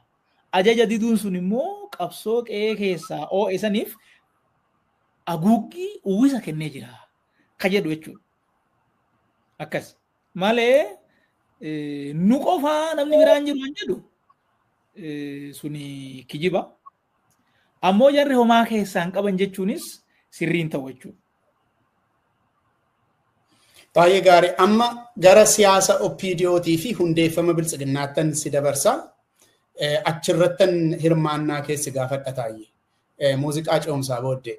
Ajaja diduun sun immoo qabsoo qe'ee keessaa oo'e saniif haguuggii uwwisa kennee jira ka jedhu jechuudha. Akkas malee nu qofaa namni biraan jiru kan jedhu suni kijiba. Ammoo jarri homaa keessaan qaban jechuunis sirriin ta'u jechuudha. Baay'ee gaarii. Amma gara siyaasa OPDOtii fi hundeeffama biltsiginnaattan si dabarsa. Achirrattan hirmaannaa keessi gaafadha taa'ee. Muuziqaa ce'umsaa booddee.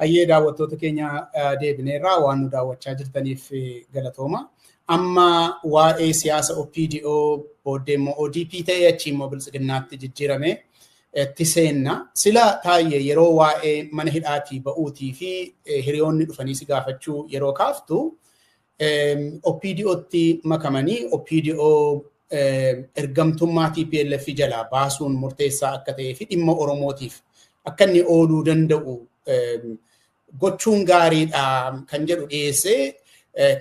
Ayyee daawwattoota keenya deebineerraa waan nu daawwachaa jirtaniif galatooma. Amma waa'ee siyaasa OPDO booddee immoo ODP ta'ee achi immoo biltsiginnaatti jijjiirame itti seenna. Sila taa'ee yeroo waa'ee mana hidhaatii ba'uutii fi hiriyoonni dhufanii si gaafachuu yeroo kaaftu OPDOtti makamanii OPDO ergamtummaa TPLF jalaa baasuun murteessaa akka ta'ee fi dhimma Oromootiif akka inni ooluu danda'u gochuun gaariidha kan jedhu dhiyeessee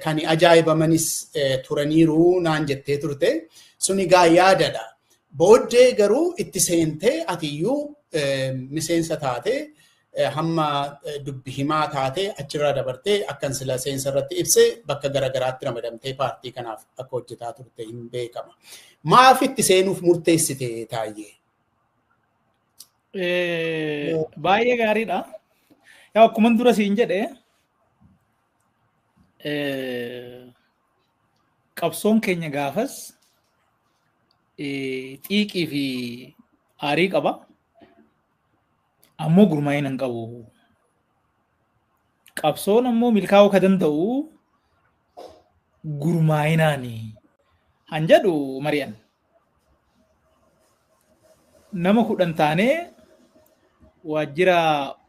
kan ajaa'ibamanis turaniiru naan jettee turte suni gaa yaadadha. Booddee garuu itti seentee atiyyuu miseensa taate Hamma dubbi himaa taatee achirraa dabartee akkan sila seensa irratti ibsee bakka garaagaraatti ramadamtee paartii kanaaf akka hojjetaa turte hin beekama. Maaf itti seenuuf murteessite Taayyee? Baay'ee gaariidha. Yaa akkuma dura siin jedhe qabsoon keenya gaafas xiiqii fi aarii qaba. Ammoo gurmaa'ina hin qabu. Qabsoon ammoo milkaa'uu ka danda'u gurmaa'inaani. Han jedhu mari'an. Nama 10 taanee waajjira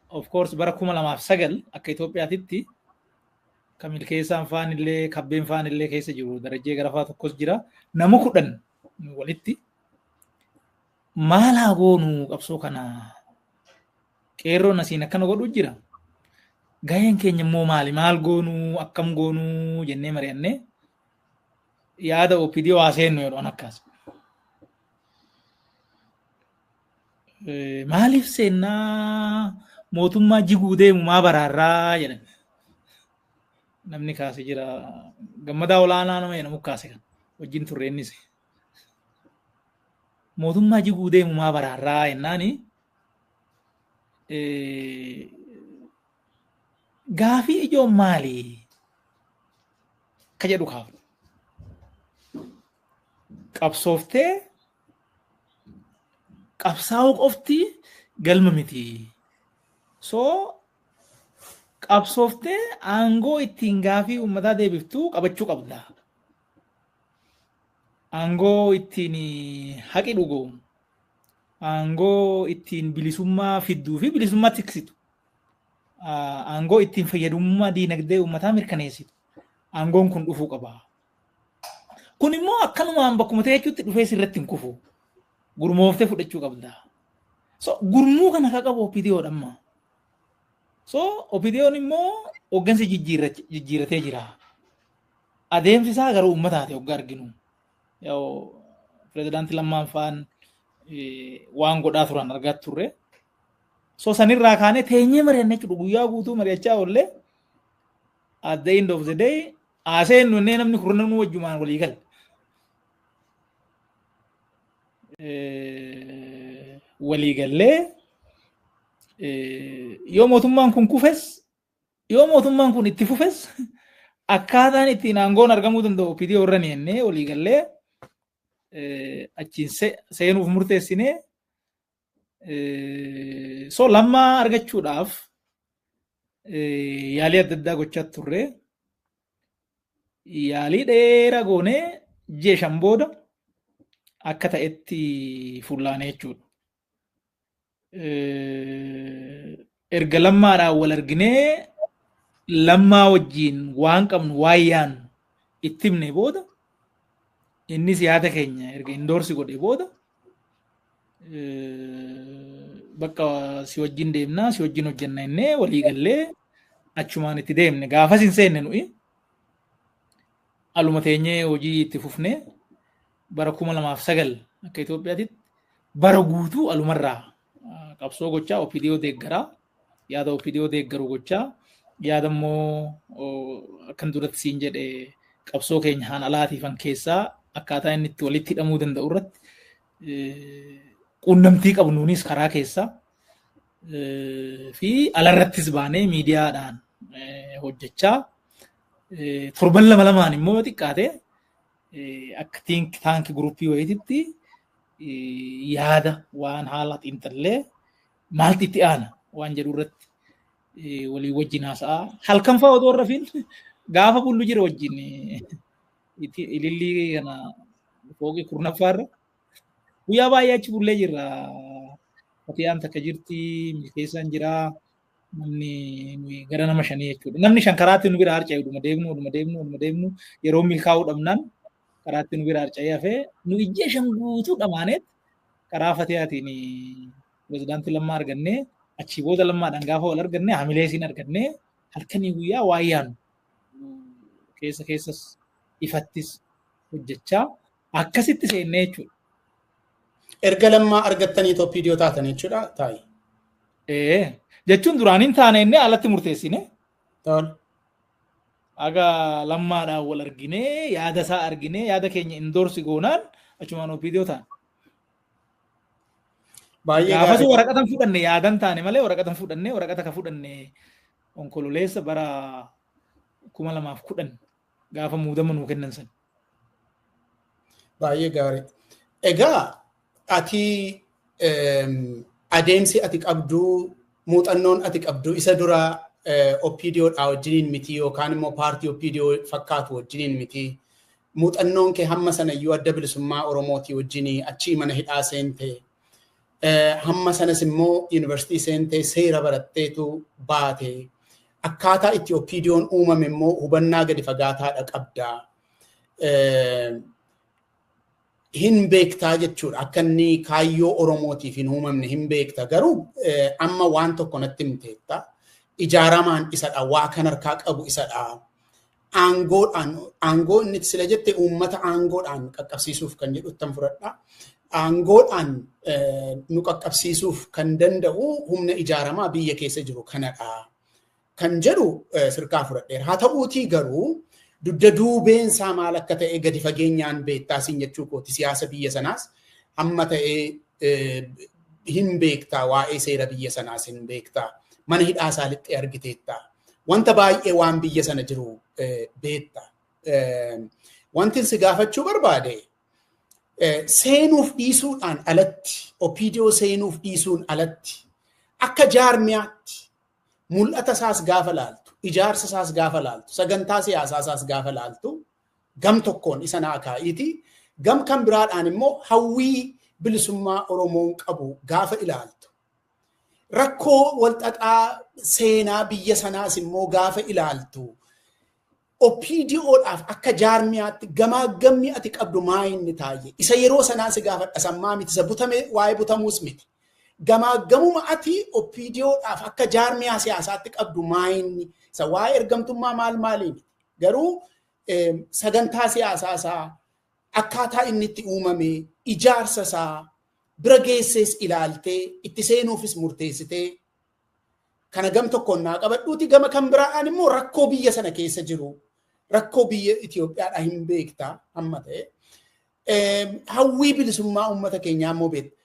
of course bara 2009 akka Itoophiyaatitti kan milkeessaan faan illee kabbeen faan illee keessa jiru Darajjee Garafaa tokkos jira. Nama 10 walitti maal haa goonu qabsoo kana qeerroon asiin akkana godhu jira. Gaheen keenya immoo maali? Maal goonuu? Akkam goonuu? Jennee mari'annee yaada OPDO haa seennu jedhu akkas. Maaliif seennaa mootummaa jiguu deemu maa baraarraa jedhan. Namni kaase jira. Gammadaa olaanaa nama jedhamu kaase kan wajjin turre innis. Mootummaa jiguu deemu maa baraarraa jennaani gaafii ijoon maali? Ka jedhu kaafne. Qabsooftee qabsaa'uu qofti galma miti. So qabsooftee aangoo ittiin gaafii uummataa deebiftuu qabachuu qabda. Aangoo ittiin haqi dhugoomu. Aangoo ittiin bilisummaa fidduu fi bilisummaa tiksitu. Aangoo ittiin fayyadamummaa diinagdee uummataa mirkaneessitu. Aangoon kun dhufuu qaba. Kun immoo akkanumaan bakkuma ta'e jechuutti dhufee sirratti hin kufu. Gurmooftee fudhachuu qabda. So gurmuu kana akka qabu OPDOdha amma. So OPDOn immoo hooggansa jijjiirratee jira. Adeemsi isaa garuu uummataati hoggaa arginu. Pirezidaantii Lammaan faan waan godhaa turan argaa turre. So sanirraa kaanee teenyee mari'anne jechuudha guyyaa guutuu mari'achaa oollee at the end of the day haaseen nunnee namni kurnanuu wajjumaan walii gala. Walii gallee yoo mootummaan kun kufes yoo mootummaan kun itti fufes akkaataan ittiin aangoon argamuu danda'u OPDO irra ni jennee walii gallee achiin seenuuf murteessinee so Lammaa argachuudhaaf yaalii adda addaa gochaa turre. Yaalii dheeraa goonee ji'a 5 booda akka ta'etti fullaane jechuudha. Erga Lammaadhaan wal arginee Lammaa wajjin waan qabnu waan yaannu itti himne booda innis yaada keenya erga indoorsi godhe booda bakka si wajjin deemnaa si wajjin hojjenna innee walii gallee achumaan itti deemne. Gaafas hin seenne nuyi aluma teenyee hojii itti fufnee bara 2009 akka Itoophiyaatitti bara guutuu alumarraa qabsoo gochaa OPDO deeggaraa yaada OPDO deeggaru gochaa yaada immoo akkan duratti siin jedhe qabsoo keenya haan alaatiifan keessaa akkaataa inni itti walitti hidhamuu danda'u irratti quunnamtii qabnuunis karaa keessaa fi alarrattis baanee miidiyaadhaan hojjechaa torban lama lamaan immoo xiqqaate akka think tank guruppii wayiititti yaada waan haala xiinxallee maaltu itti aana waan jedhu irratti walii wajjin haasa'aa halkan fa'aa otoo rafiin gaafa bullu jira wajjin ilillii kana fooqii kurnaffaarra guyyaa baay'ee achi bullee jirra. Fatiyaan takka jirti, milkeessaan jira, namni gara nama 5 jechuudha. Namni 5 karaatti nu bira harca'e dhuma deemnu dhuma deemnu dhuma deemnu yeroo milkaa'uu dhabnaan karaatti nu bira harca'ee hafee nu ijjee 5 guutuu dhamaaneet karaa Fatiyaatiin pirezidaantii Lammaa argannee achii booda Lammaadhaan gaafa wal arganne hamilee isiin argannee halkanii guyyaa waa yaannu keessa keessas ifattis hojjechaa akkasitti seennee jechuudha. Erga Lammaa argattanii OPDO taatan jechuudha taayi. Jechuun duraan hin taane inni alatti murteessine. Aga lammaadhaan wal arginee yaada isaa arginee yaada keenya indoorsi goonaan achumaan OPDO taane. Gaafas waraqatan fudhanne yaadan taane malee waraqatan fudhanne waraqata ka fudhanne onkololeessa bara 2010 gaafa muudama nuu kennan san. Baay'ee gaarii. Egaa ati adeemsi ati qabdu muuxannoon ati qabdu isa dura OPDO dhaa wajjiniin miti yookaan immoo paartii OPDO fakkaatu wajjiniin miti. Muuxannoon kee hamma sanayyuu adda bilisummaa Oromootii wajjinii achii mana hidhaa seente. Hamma sanas immoo yuunivarsiitii seentee seera baratteetu baate. Akkaataa itti OPDO'n uumame immoo hubannaa gadi fagaataadha qabda. Hin beektaa jechuudha. Akka inni kaayyoo Oromootiif hin uumamne hin beekta. Garuu amma waan tokko natti himteetta. Ijaaramaan isadha. Waa kan harkaa qabu isadha. Aangoodhaan, aangoo inni sila jette uummata aangoodhaan qaqqabsiisuuf kan jedhuttan fudhadha. Aangoodhaan nu qaqqabsiisuuf kan danda'u humna ijaaramaa biyya keessa jiru kanadha. Kan jedhu sirkaa fudhadheera. Haa ta'uutii garuu dugda duubeen isaa maal akka ta'e gadi fageenyaan beektaa siin jechuu kooti siyaasa biyya sanaas amma ta'e hin beektaa waa'ee seera biyya sanaas hin beektaa mana hidhaa isaa lixxee argiteetta wanta baay'ee waan biyya sana jiru beekta. Wanti si gaafachuu barbaade seenuuf dhiisuudhaan alatti OPDO seenuuf dhiisuun alatti akka jaarmiyaatti mul'ata isaas gaafa laaltu ijaarsa isaas gaafa laaltu sagantaa siyaasaa isaas gaafa laaltu gam tokkoon isa naa kaa'iiti gam kan biraadhaan immoo hawwii bilisummaa Oromoon qabu gaafa ilaaltu rakkoo walxaxaa seenaa biyya sanaas immoo gaafa ilaaltu OPDOdhaaf akka jaarmiyaatti gamaa gamni ati qabdu maa inni taayye isa yeroo sanaa si gaafadha sammaa miti isa butame waa'ee butamuus miti. Gamaa gamuma ati OPDOdhaaf akka jaarmiyaa siyaasaatti qabdu maa inni isa waa'ee ergamtummaa maal maalii miti. Garuu sagantaa siyaasaa isaa akkaataa inni itti uumame ijaarsa isaa bira geessees ilaaltee itti seenuufis murteessitee kana gam tokkoon naa qabadhuuti gama kan biraadhaan immoo rakkoo biyya sana keessa jiru rakkoo biyya Itoophiyaadhaa hin beektaa hamma ta'e hawwii bilisummaa uummata keenyaa immoo beekta.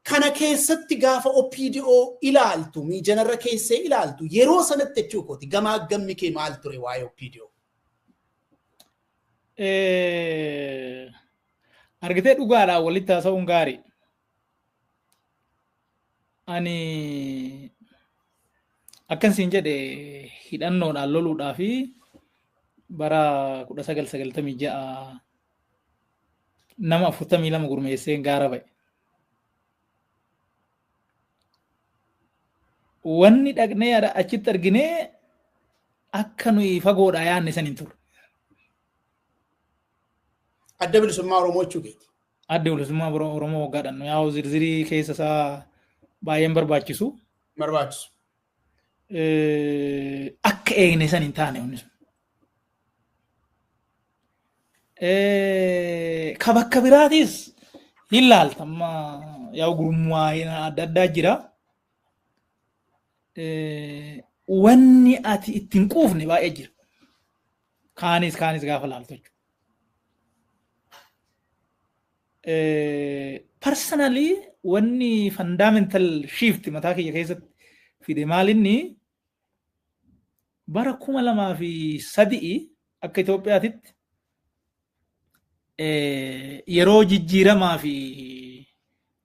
Kana keessatti gaafa OPDO ilaaltu miijanarra keessee ilaaltu yeroo sanatti jechuu kooti gamaa gammi kee maal ture waa'ee OPDO? Argitee dhugaadhaan walitti haasa'uun gaarii. Ani akkan siin jedhe hidhannoodhaan loluudhaa fi bara 1996 nama 42 gurmeessee gaara ba'e. Wanni dhaqnee achitti arginee akka nuyi fagoodhaa yaadne san hin turre. Adda bilisummaa Oromoo jechuu keeti. Adda bilisummaa Oromoo waggaadhaan yaa'u zirzirii keessa isaa baay'een barbaachisu. Barbaachisu. Akka eegne san hin taane wanni sun. Ka bakka biraatis hin laalta amma yaa'u gurmuu adda addaa jira. Wanni ati ittiin quufne baay'ee jira. Kaanis gaafa laaltu jechuudha. Personally wanni fundamental shift mataa kiyya keessatti fide maalinni bara 2003 akka Itoophiyaatitti yeroo jijjiiramaa fi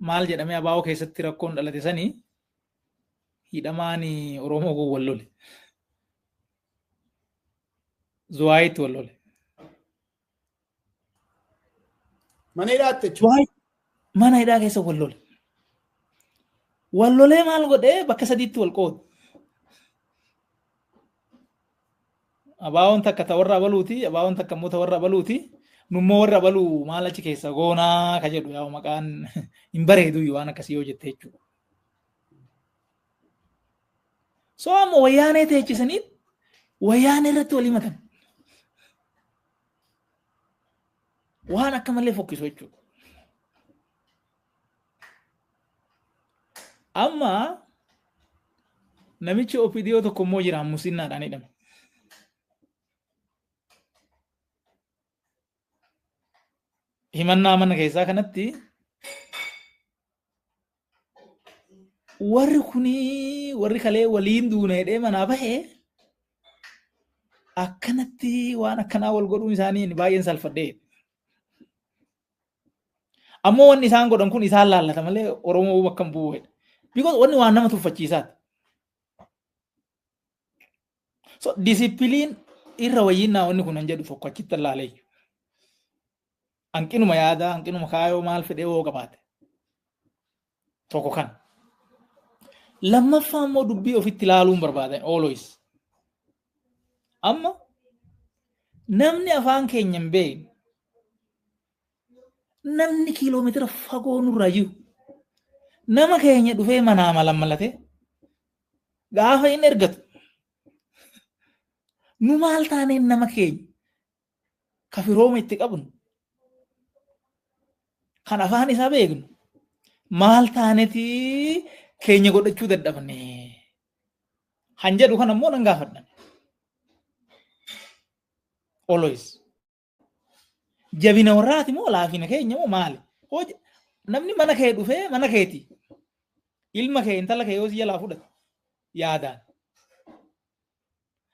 maal jedhamee abaa'oo keessatti rakkoon dhalate sanii hidhamaan Oromoo kun wal lole. Zuwaayitti wal lole. Mana hidhaatti jechuudha. Mana hidhaa keessa wal lole. Wal lolee maal godhee bakka sadiitti wal qoodu. Abaa'oon takka ta warra abaluuti, abaa'oon takka immoo ta warra abaluuti. Nummoo warra abaluu maal achi keessa goonaa ka jedhu yaa'u maqaan hin bareedu waan akkasii yoo jette jechuudha. So amma wayyaanee teechisanii wayyaanee irratti walii matan. Waan akka malee fokkisu jechuudha. Amma Namichi OPDO tokko immoo jira musinnaadhaan hidhame. Himannaa mana keessaa kanatti warri kuni warri kalee waliin duuna jedhee manaa bahee akkanatti waan akkanaa wal godhuun isaanii baay'een salfadhee. Ammoo wanni isaan godhan kun isaan laallata malee Oromoo bakka hin bu'u. Because wanni waan nama tuffachiisaati. So disipiliin irra wayyinnaa wanni kun hin jedhu tokko achitti ilaalee. Hanqinuma yaadaa, hanqinuma kaayoo maal fedhee hoo qabaate. Tokko kan. Lammaffaa immoo dubbii ofitti ilaaluun barbaadan always. Amma namni afaan keenya hin beekne, namni kiiloomeetira fagoo nurraa jiru, nama keenya dhufee manaa malammalate gaafa inni ergatu nu maal taaneen nama keenya ka firooma itti qabnu kan afaan isaa beeknu maal taanetii keenya godhachuu dadhabne han jedhu kan ammoo nan gaafadhan. Always. Jabina warraati moo laafina keenya moo maali? Namni mana kee dhufee mana keeti. Ilma kee intala kee yoo si jalaa fudhate yaadaan.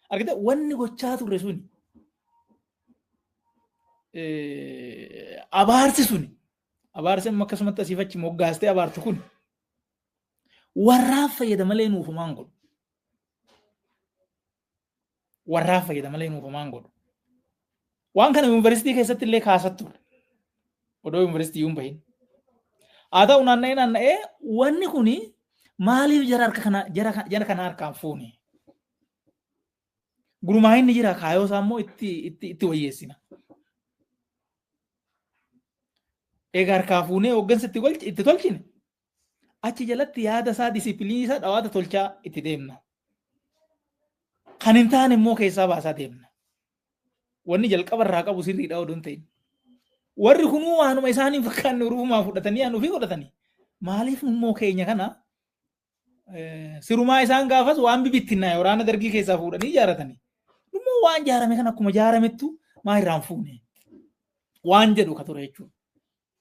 Argite wanni gochaa turre suni abaarsi suni abaarsi amma akkasumatti asiif achi moggaastee abaartu kun warraaf fayyada malee nuuf homaan godhu. Warraaf fayyada malee nuuf homaan godhu. Waan kana yuunivarsiitii keessatti illee kaasat ture. Odoo yuunivarsiitii hin bahin. Haa ta'u naanna'ee naanna'ee wanni kuni maaliif jara harka kana jara kana harkaan fuune? Gurmaa'inni jira kaayoo isaa immoo itti wayyeessina. Egaa harkaa fuunee hooggansa itti tolchine achi jalatti yaada isaa disipiliinii isaa dhawaata tolchaa itti deemna. Kan hin taane immoo keessaa baasaa deemna. Wanni jalqaba irraa qabu sirriidha odoo hin ta'in. Warri kunuu waanuma isaanii fakkaanne urufumaa fudhatanii aan ofii godhatanii. Maaliif immoo keenya kana sirumaa isaan gaafas waan bibittinnaa waraana dargii keessaa fuudhanii ijaaratanii. Immoo waan ijaarame kana akkuma ijaaramettu maa irraan fuune waan jedhu ka ture jechuudha.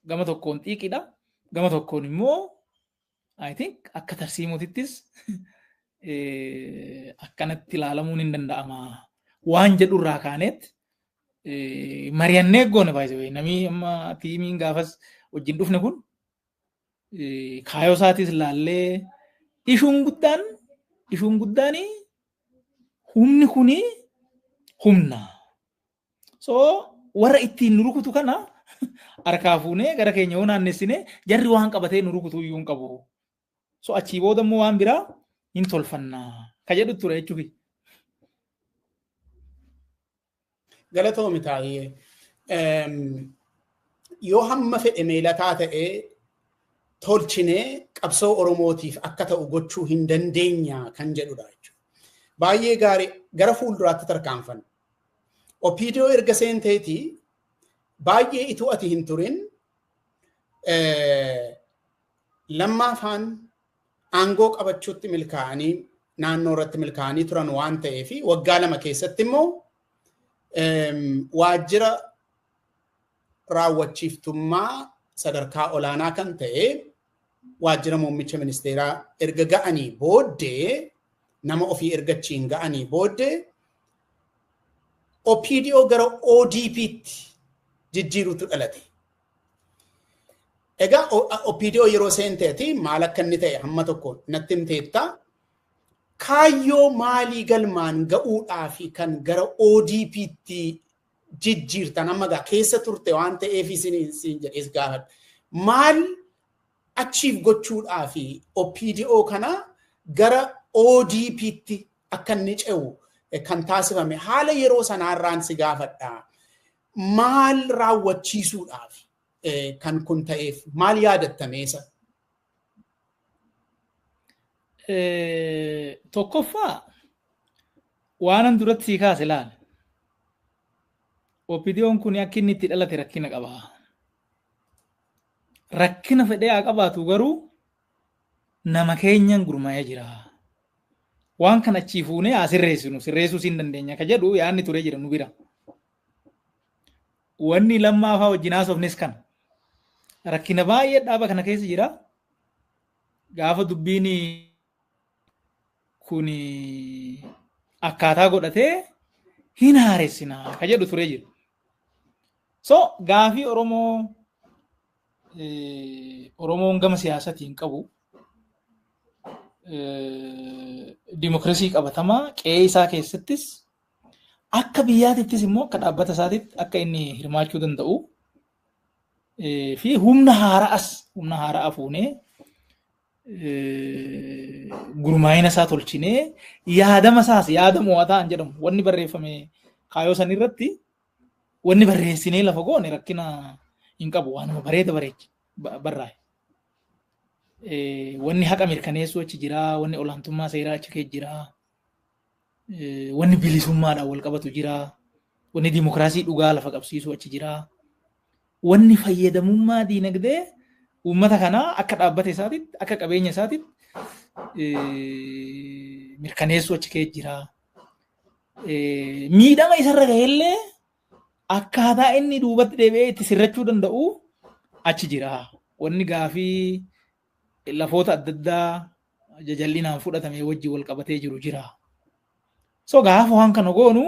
Gama tokkoon xiiqidha. Gama tokkoon immoo I think akka tarsiimootittis akkanatti ilaalamuun hin danda'ama. Waan jedhu irraa kaaneet mari'annee goone baay'ee namni amma tiimiin gaafas wajjin dhufne kun kaayoo isaatis ilaallee ishuun guddaan humni kuni humna. So warra ittiin nu rukutu kana harkaa fuunee gara keenya yoo naannessine jarri waan qabatee nu rukutu iyyuu hin qabu. So achii booda immoo waan biraa hin tolfanna ka jedhu ture jechuufi. Galatoomi taa'ee yoo hamma fedhe meelataa ta'ee tolchinee qabsoo Oromootiif akka ta'u gochuu hin dandeenya kan jedhudha jechuudha. Baay'ee gaarii gara fuulduraatti tarkaanfanna. OPDO erga seenteetii baay'ee ituu ati hin turin lammaafaan aangoo qabachuutti milkaa'anii naannoo irratti milkaa'anii turan waan ta'eef waggaa 2 keessatti immoo waajjira raawwachiiftummaa sadarkaa olaanaa kan ta'e waajjira muummicha ministeeraa erga ga'anii booddee nama ofii ergachiin ga'anii booddee OPDO gara ODP'tti jijjiiruutu dhalate. Egaa OPDO yeroo seenteeti maal akka inni ta'e hamma tokko natti himteetta. Kaayyoo maalii galmaan ga'uudhaa fi kan gara ODP'tti jijjiirtan amma gaa keessa turte waan ta'eef isin jedhees gaafadha. Maal achiif gochuudhaa fi OPDO kana gara ODP'tti akka inni ce'u kan taasifame haala yeroo sanaarraan si gaafadha. Maal raawwachiisuudhaaf kan kun ta'eef maal yaadattameesa? Tokkoffaa waanan duratti sii kaase ilaali. OPDO'n kun akka inni itti dhalate rakkina qaba. Rakkina fedhee haa qabaatu garuu nama keenyan gurmaa'ee jira. Waan kana achii fuunee haa sirreessinu, sirreessuus hin dandeenya ka jedhu yaadni turee jira nu bira. Wanni lammaafaa wajjin haasofnes kana. Rakkina baay'ee dhaaba kana keessa jira. Gaafa dubbiin kun akkaataa godhatee hin haaressina ka jedhu turee jira. So gaafii Oromoo Oromoon gama siyaasatiin qabu dimokiraasii qabatamaa qe'ee isaa keessattis akka biyyaatittis immoo akka dhaabbata isaatitti akka inni hirmaachuu danda'u fi humna haara'as humna haara'a fuunee gurmaa'ina isaa tolchinee yaadama isaas yaada mo'ataa jedhamu wanni barreeffame kaayoo san irratti wanni barreessinee lafa goone rakkina hin qabu waanuma bareeda bareechi barraa'e. Wanni haqa mirkaneessuu achi jira, wanni olaantummaa seeraa achi keessa jira, wanni bilisummaadhaan wal qabatu jira, wanni dimokiraasii dhugaa lafa qabsiisuu achi jira, wanni fayyadamummaa diinagdee uummata kanaa akka dhaabbata isaatitti, akka qabeenya isaatitti mirkaneessuu achi keessa jira. Miidhama isarra gahellee akkaataa inni duubatti deebi'ee itti sirrachuu danda'u achi jira. Wanni gaafii lafoota adda addaa jajallinaan fudhatame wajjin wal qabatee jiru jira. So gaafa waan kana goonu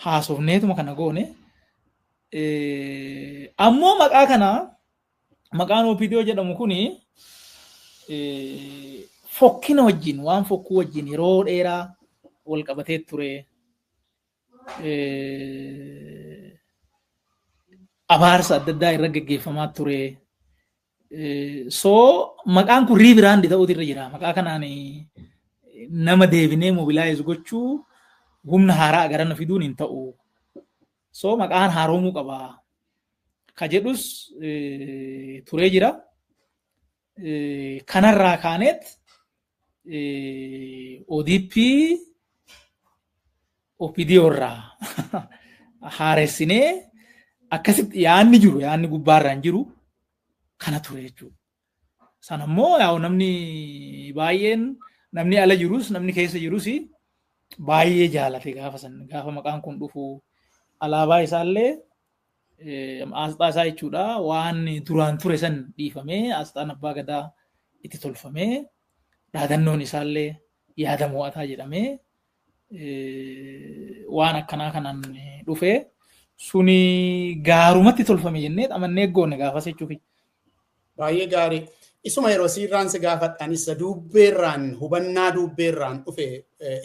haasofneetuma kana goone ammoo maqaa kana maqaan OPDO jedhamu kuni fokkina wajjin waan fokkuu wajjin yeroo dheeraa wal qabatee ture. Abaarsa adda addaa irra geggeeffamaa ture. So maqaan kun riibiraandi ta'uutu irra jira. Maqaa kanaan nama deebinee mobilaayiz gochuu humna haaraa garana fiduun hin ta'u. So maqaan haaromuu qaba. Ka jedhus turee jira. Kanarraa kaaneet ODP OPDO irraa haaressinee akkasitti yaadni jiru yaadni gubbaarraan jiru kana ture jechuudha. Sana immoo yaa'u namni baay'een namni ala jirus namni keessa jirus baay'ee jaalate gaafa san gaafa maqaan kun dhufu alaabaa isaallee asxaa isaa jechuudha waan duraan ture san dhiifamee asxaan abbaa gadaa itti tolfamee dhaadannoon isaallee yaada mo'ataa jedhamee waan akkanaa kanaan dhufee suni gaarumatti tolfame jennee amannee goone gaafas jechuufi. Baay'ee gaarii. Isuma yeroo siirraan si gaafadha anis duubbeerraan hubannaa duubbeerraan dhufe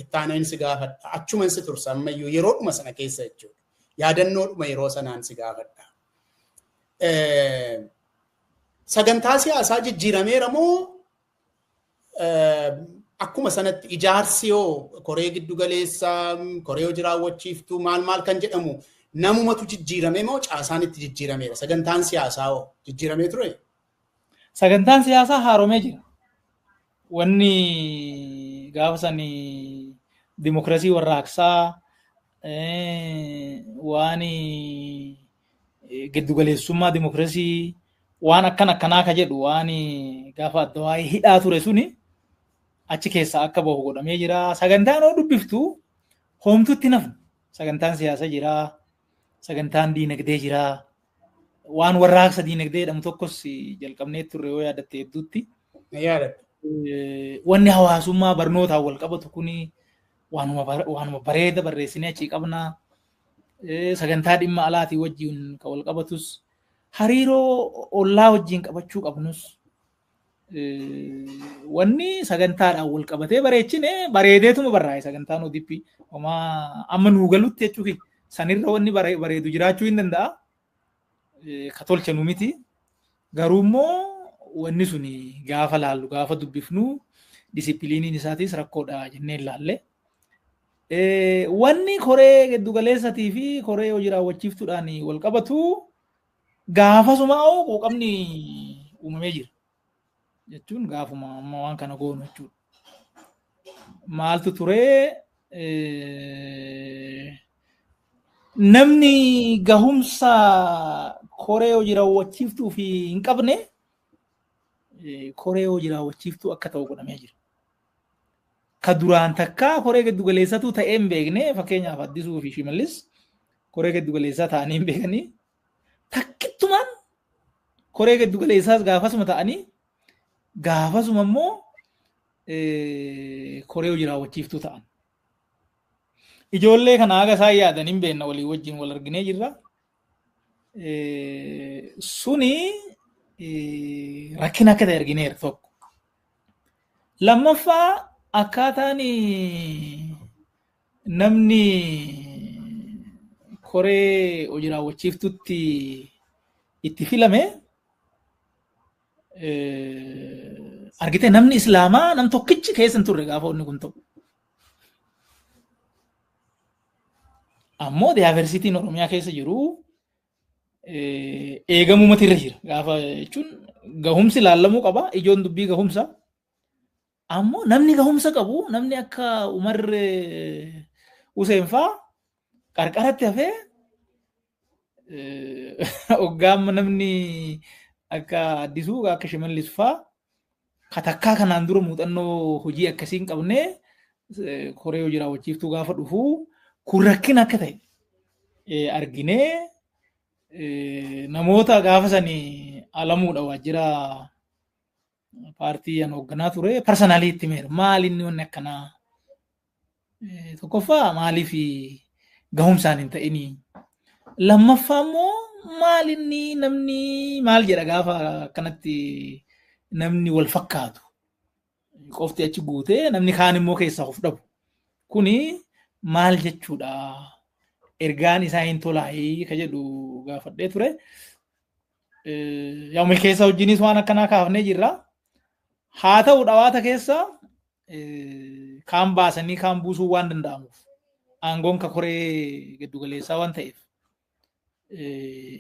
ittaaneen si gaafadha. Achuman si tursa ammayyuu yeroodhuma sana keessa jechuudha. Yaadannoodhuma yeroo sanaan si gaafadha. Sagantaa siyaasaa jijjiirameera moo akkuma sanatti ijaarsi yoo koree giddu galeessaa, koree hojii raawwachiiftuu maal maal kan jedhamu namumatu jijjiirame moo caasaan itti jijjiirameera? Sagantaan siyaasaa hoo jijjiiramee ture? Sagantaan siyaasaa haaromee jira. Wanni gaafa sani dimokiraasii warraaqsaa waan giddugaleessummaa dimokiraasii waan akkan akkanaa ka jedhu waan gaafa adda waa'ee hidhaa ture suni achi keessaa akka bahu godhamee jira. Sagantaan hoo dubbiftu homtutti nafnu. Sagantaan siyaasaa jira. Sagantaan diinagdee jira. Waan warraaqsa diinagdee jedhamu tokkos jalqabnee turre yoo yaadatte hedduutti. Wanni hawaasummaa barnootaan wal qabatu kuni waanuma bareeda barreessinee achii qabna. Sagantaa dhimma alaatii wajjin kan wal qabatus hariiroo ollaa wajjin qabachuu qabnus wanni sagantaadhaan wal qabatee bareechine bareedeetuma barraa'e sagantaan ODP homaa amma nuu galutti jechuufi sanirra wanni bareedu jiraachuu hin danda'a. Ka tolchanu miti. Garuu immoo wanni suni gaafa laallu gaafa dubbifnu disipiliiniin isaatis rakkoodha jennee ilaalle. Wanni koree giddugaleessatii fi koree hojii raawwachiiftuudhaan wal qabatu gaafasumaa quuqamni uumamee jira. Jechuun gaafuma amma waan kana goonu jechuudha. Maaltu turee namni gahumsa koree hojii raawwachiiftuu fi hin qabne koree hojii raawwachiiftuu akka ta'u godhamee jira. Ka duraan takkaa koree giddugaleessatu ta'ee hin beekne, fakkeenyaaf Addisuu fi Shimallis koree giddugaleessaa ta'anii hin beekanii, takkittumaan koree giddugaleessaas gaafasuma ta'anii, gaafasuma immoo koree hojii raawwachiiftuu ta'an. Ijoollee kana haga isaan yaadan hin beekna, walii wajjin wal arginee jirra. Suni rakkina akka ta'e argineera tokko. Lammaffaa, akkaataan namni koree hojii raawwachiiftutti itti filame argite, namni Islaamaa nam tokkichi keessa hin turre gaafa inni kun ta'u. Ammoo diversitiin Oromiyaa keessa jiru eegamumatu irra jira. Gaafa jechuun gahumsi ilaallamuu qaba. Ijoon dubbii gahumsa. Ammoo namni gahumsa qabu, namni akka Umar Hussein faa qarqaratti hafee, hoggaama namni akka Addisuu, akka Shimallis faa katakkaa kanaan dura muuxannoo hojii akkasii hin qabne koree hojii raawwachiiftuu gaafa dhufu, kun rakkina akka ta'e arginee, namoota gaafa sanii Alamuudha, waajjira paartii an hoogganaa ture, personally itti himeera. Maal inni wanni akkanaa? Tokkoffaa, maaliif gahumsaan hin ta'inii? Lammaffaa immoo, maal inni namni maal jedha gaafa akkanatti namni wal fakkaatu qofti achi guutee, namni kaan immoo keessaa of dhabu? Kuni maal jechuudha? Ergaan isaa hin tolaayii ka jedhu gaafadhee ture. Yaa, milkeessa wajjinis waan akkanaa kaafnee jirra. Haa ta'u, dhawaata keessa kaan baasanii kaan buusuu waan danda'amuuf, aangoon ka koree giddugaleessaa waan ta'eef,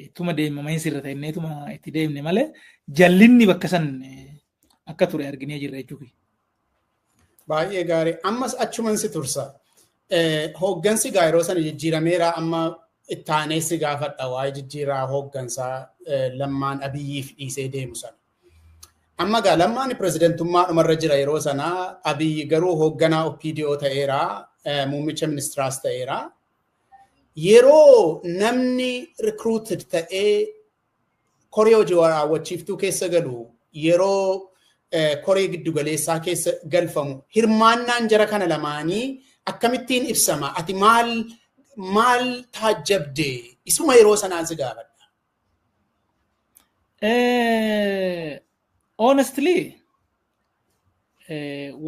ittuma deemama, hin sirra ta'inneetuma itti deemne malee, jallinni bakka san akka ture arginee jirra jechuudha. Baay'ee gaarii. Ammas achuman si tursa. Hooggansi gaa yeroo sana jijjiirameera. Amma ittaanee si gaafadha waa'ee jijjiiraa hooggansaa Lammaan Abiyyiif dhiisee deemu sana. Amma gaa Lammaan pirezidantummaa dhumarra jira yeroo sana. Abiyyi garuu hoogganaa OPDO ta'eera, muummicha ministiraas ta'eera. Yeroo namni recruited ta'ee koree hojii raawwachiiftuu keessa galu, yeroo koree giddugaleessaa keessa galfamu, hirmaannaan jara kana lamaanii akkamittiin ibsama? Ati maal maal taajjabde? Isuma yeroo sanaan si gaafadha. Honestly,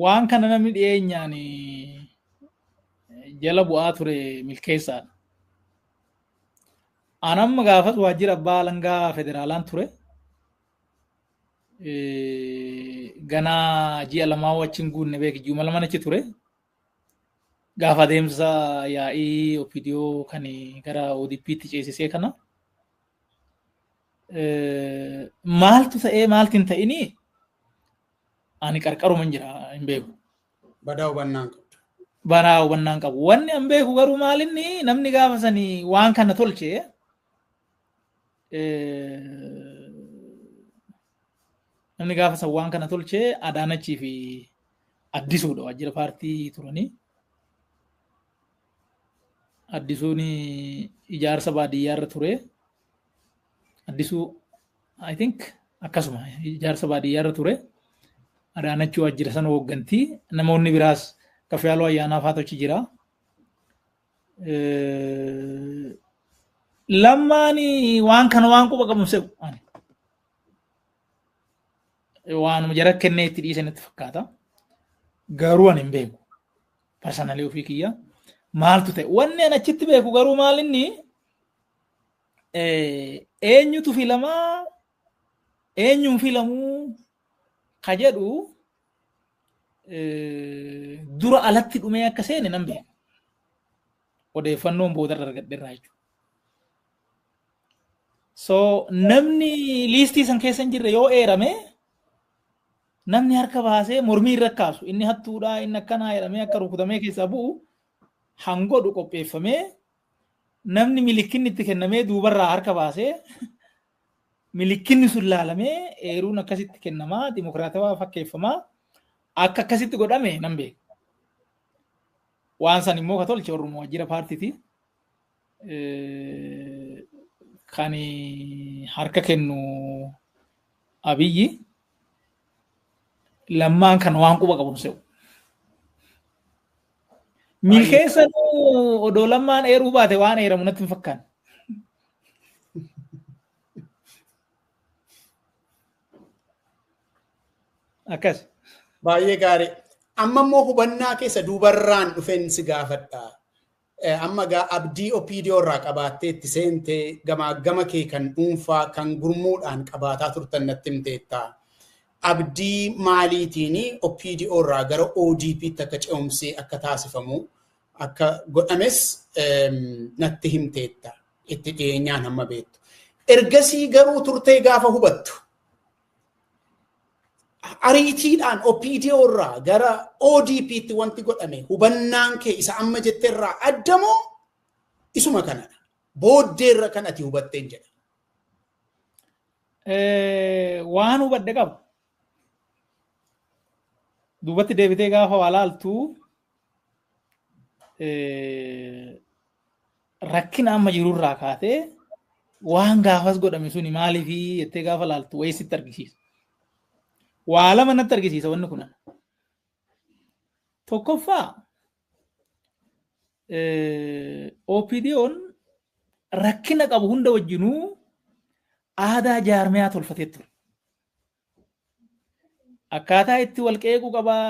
waan kana namni dhiyeenyaan jala bu'aa ture milkeessaadha. An amma gaafas waajjira abbaa alangaa federaalaan ture. Ganaa ji'a 2 wajjin guunne beek, ji'uma 2 achi ture. Gaafa adeemsa yaa'ii OPDO kan gara ODP'tti ceesisee kana. Maaltu ta'ee maalti hin ta'inii, ani qarqaruma hin jira, hin beeku. Badaa hubannaan qabdu. Badaa hubannaan qabu. Wanni an beeku garuu maalinni, namni gaafa sanii waan kana tolche, namni gaafa san waan kana tolche Adaanachii fi Addisuudha, waajjira paartii turanii. Addisuun ijaarsa baadiyyaarra ture. Addisuu, I think, akkasuma ijaarsa baadiyyaarra ture. Adaanachii waajjira sana hooggantii. Namoonni biraas Kaffiyaaloo Ayyaanaa fa'aatu achi jira. Lammaan waan kana waan quba qabu se'u. Waanuma jara kennee itti dhiisan itti fakkaata. Garuu ani hin beeku. Personally ofii kiyya. Maaltu ta'e? Wanni ani achitti beeku garuu maalinni, eenyutu filamaa, eenyuun filamuu ka jedhu dura alatti dhumee akka seene nan beeka. Odeeffannoon boodarra argadheerraa jechuudha. So namni liistii san keessa hin jirre yoo eerame, namni harka baasee mormii irra kaasu, inni hattuudhaa, inni akkanaa jedhamee akka rukutamee keessaa bu'u hangodhu qopheeffamee, namni milikkinni itti kennamee duubarraa harka baasee, milikkinni sun laalamee eeruun akkasitti kennamaa, dimokiraatawaa fakkeeffamaa akka akkasitti godhame nan beeka. Waan san immoo ka tolche orma waajjira paartiiti. Kan harka kennu Abiyyi Lammaan kan waan quba qabu se'u. Milkeessanuu odoo Lammaan eeruu baate waan eeramu natti hin fakkaanne. Akkas. Baay'ee gaarii. Amma immoo hubannaa keessa duubarraan dhufeen si gaafadha. Amma gaa abdii OPDO irraa qabaattee itti seentee gamaa gama kee kan dhuunfaa kan gurmuudhaan qabaataa turtan natti himteetta. Abdii maaliitiin OPDO irraa gara ODP'tti akka ce'umsi akka taasifamu akka godhames natti himteetta. Itti dhiyeenyaan hamma beektu. Ergasii garuu turtee gaafa hubattu. Ariitiidhaan OPDO irraa gara ODP'tti wanti godhame hubannaan kee isa amma jette irraa adda moo isuma kanadha? Booddeerra kan ati hubatteen jedha. Waan hubadhe qaba. Duubatti deebitee gaafa waa laaltu rakkina amma jirurraa kaatee waan gaafas godhame suni maaliifii jettee gaafa laaltu wayii sitti argisiisa. Waa lama natti argisiisa wanni kun. Tokkoffaa OPDO'n rakkina qabu hunda wajjinuu aadaa jaarmiyaa tolfatee ture. Akkaataa itti wal qeequu qabaa,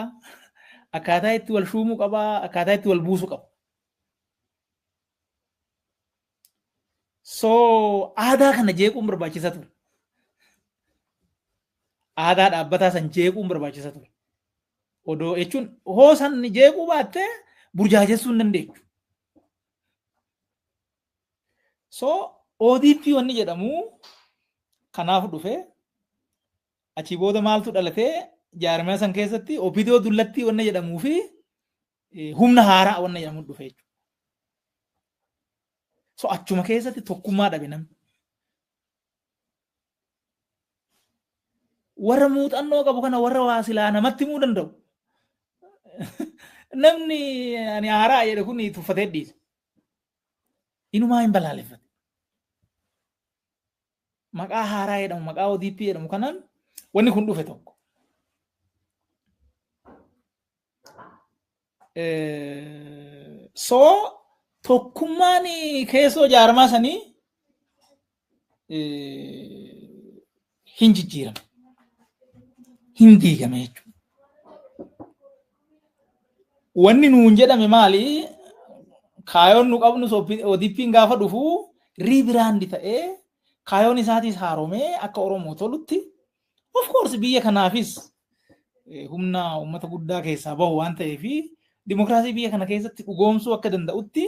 akkaataa itti wal shuumuu qabaa, akkaataa itti wal buusuu qaba. So aadaa kana jeequun barbaachisa ture. Aadaa dhaabbataa san jeequun barbaachisa ture. Odoo jechuun hoo san jeequu baattee burjaajessuu hin dandeechu. So ODP wanni jedhamu kanaaf dhufe achii booda maaltu dhalatee jaarmiyaa san keessatti OPDO dullattii wanni jedhamuu fi humna haaraa wanni jedhamu dhufe jechuudha. So achuma keessatti tokkummaa dhabe namni. Warra muuxannoo qabu kana warra waa silaa namatti himuu danda'u. Namni ani haaraa jedhe kun tuffatee dhiisa. Inumaa hin balaaleffate. Maqaa haaraa jedhamu maqaa ODP jedhamu kanaan wanni kun dhufe tokko. So tokkummaan keessoo jaarmaa sanii hin jijjiirame. Hin diigame jechuudha. Wanni nuun jedhame maali? Kaayoon nu qabnu ODP'n gaafa dhufu riibiraandi ta'ee kaayoon isaatis haaromee akka Oromoo tolutti of course biyya kanaafis humna uummata guddaa keessaa bahu waan ta'eef dimokiraasii biyya kana keessatti dhugoomsuu akka danda'utti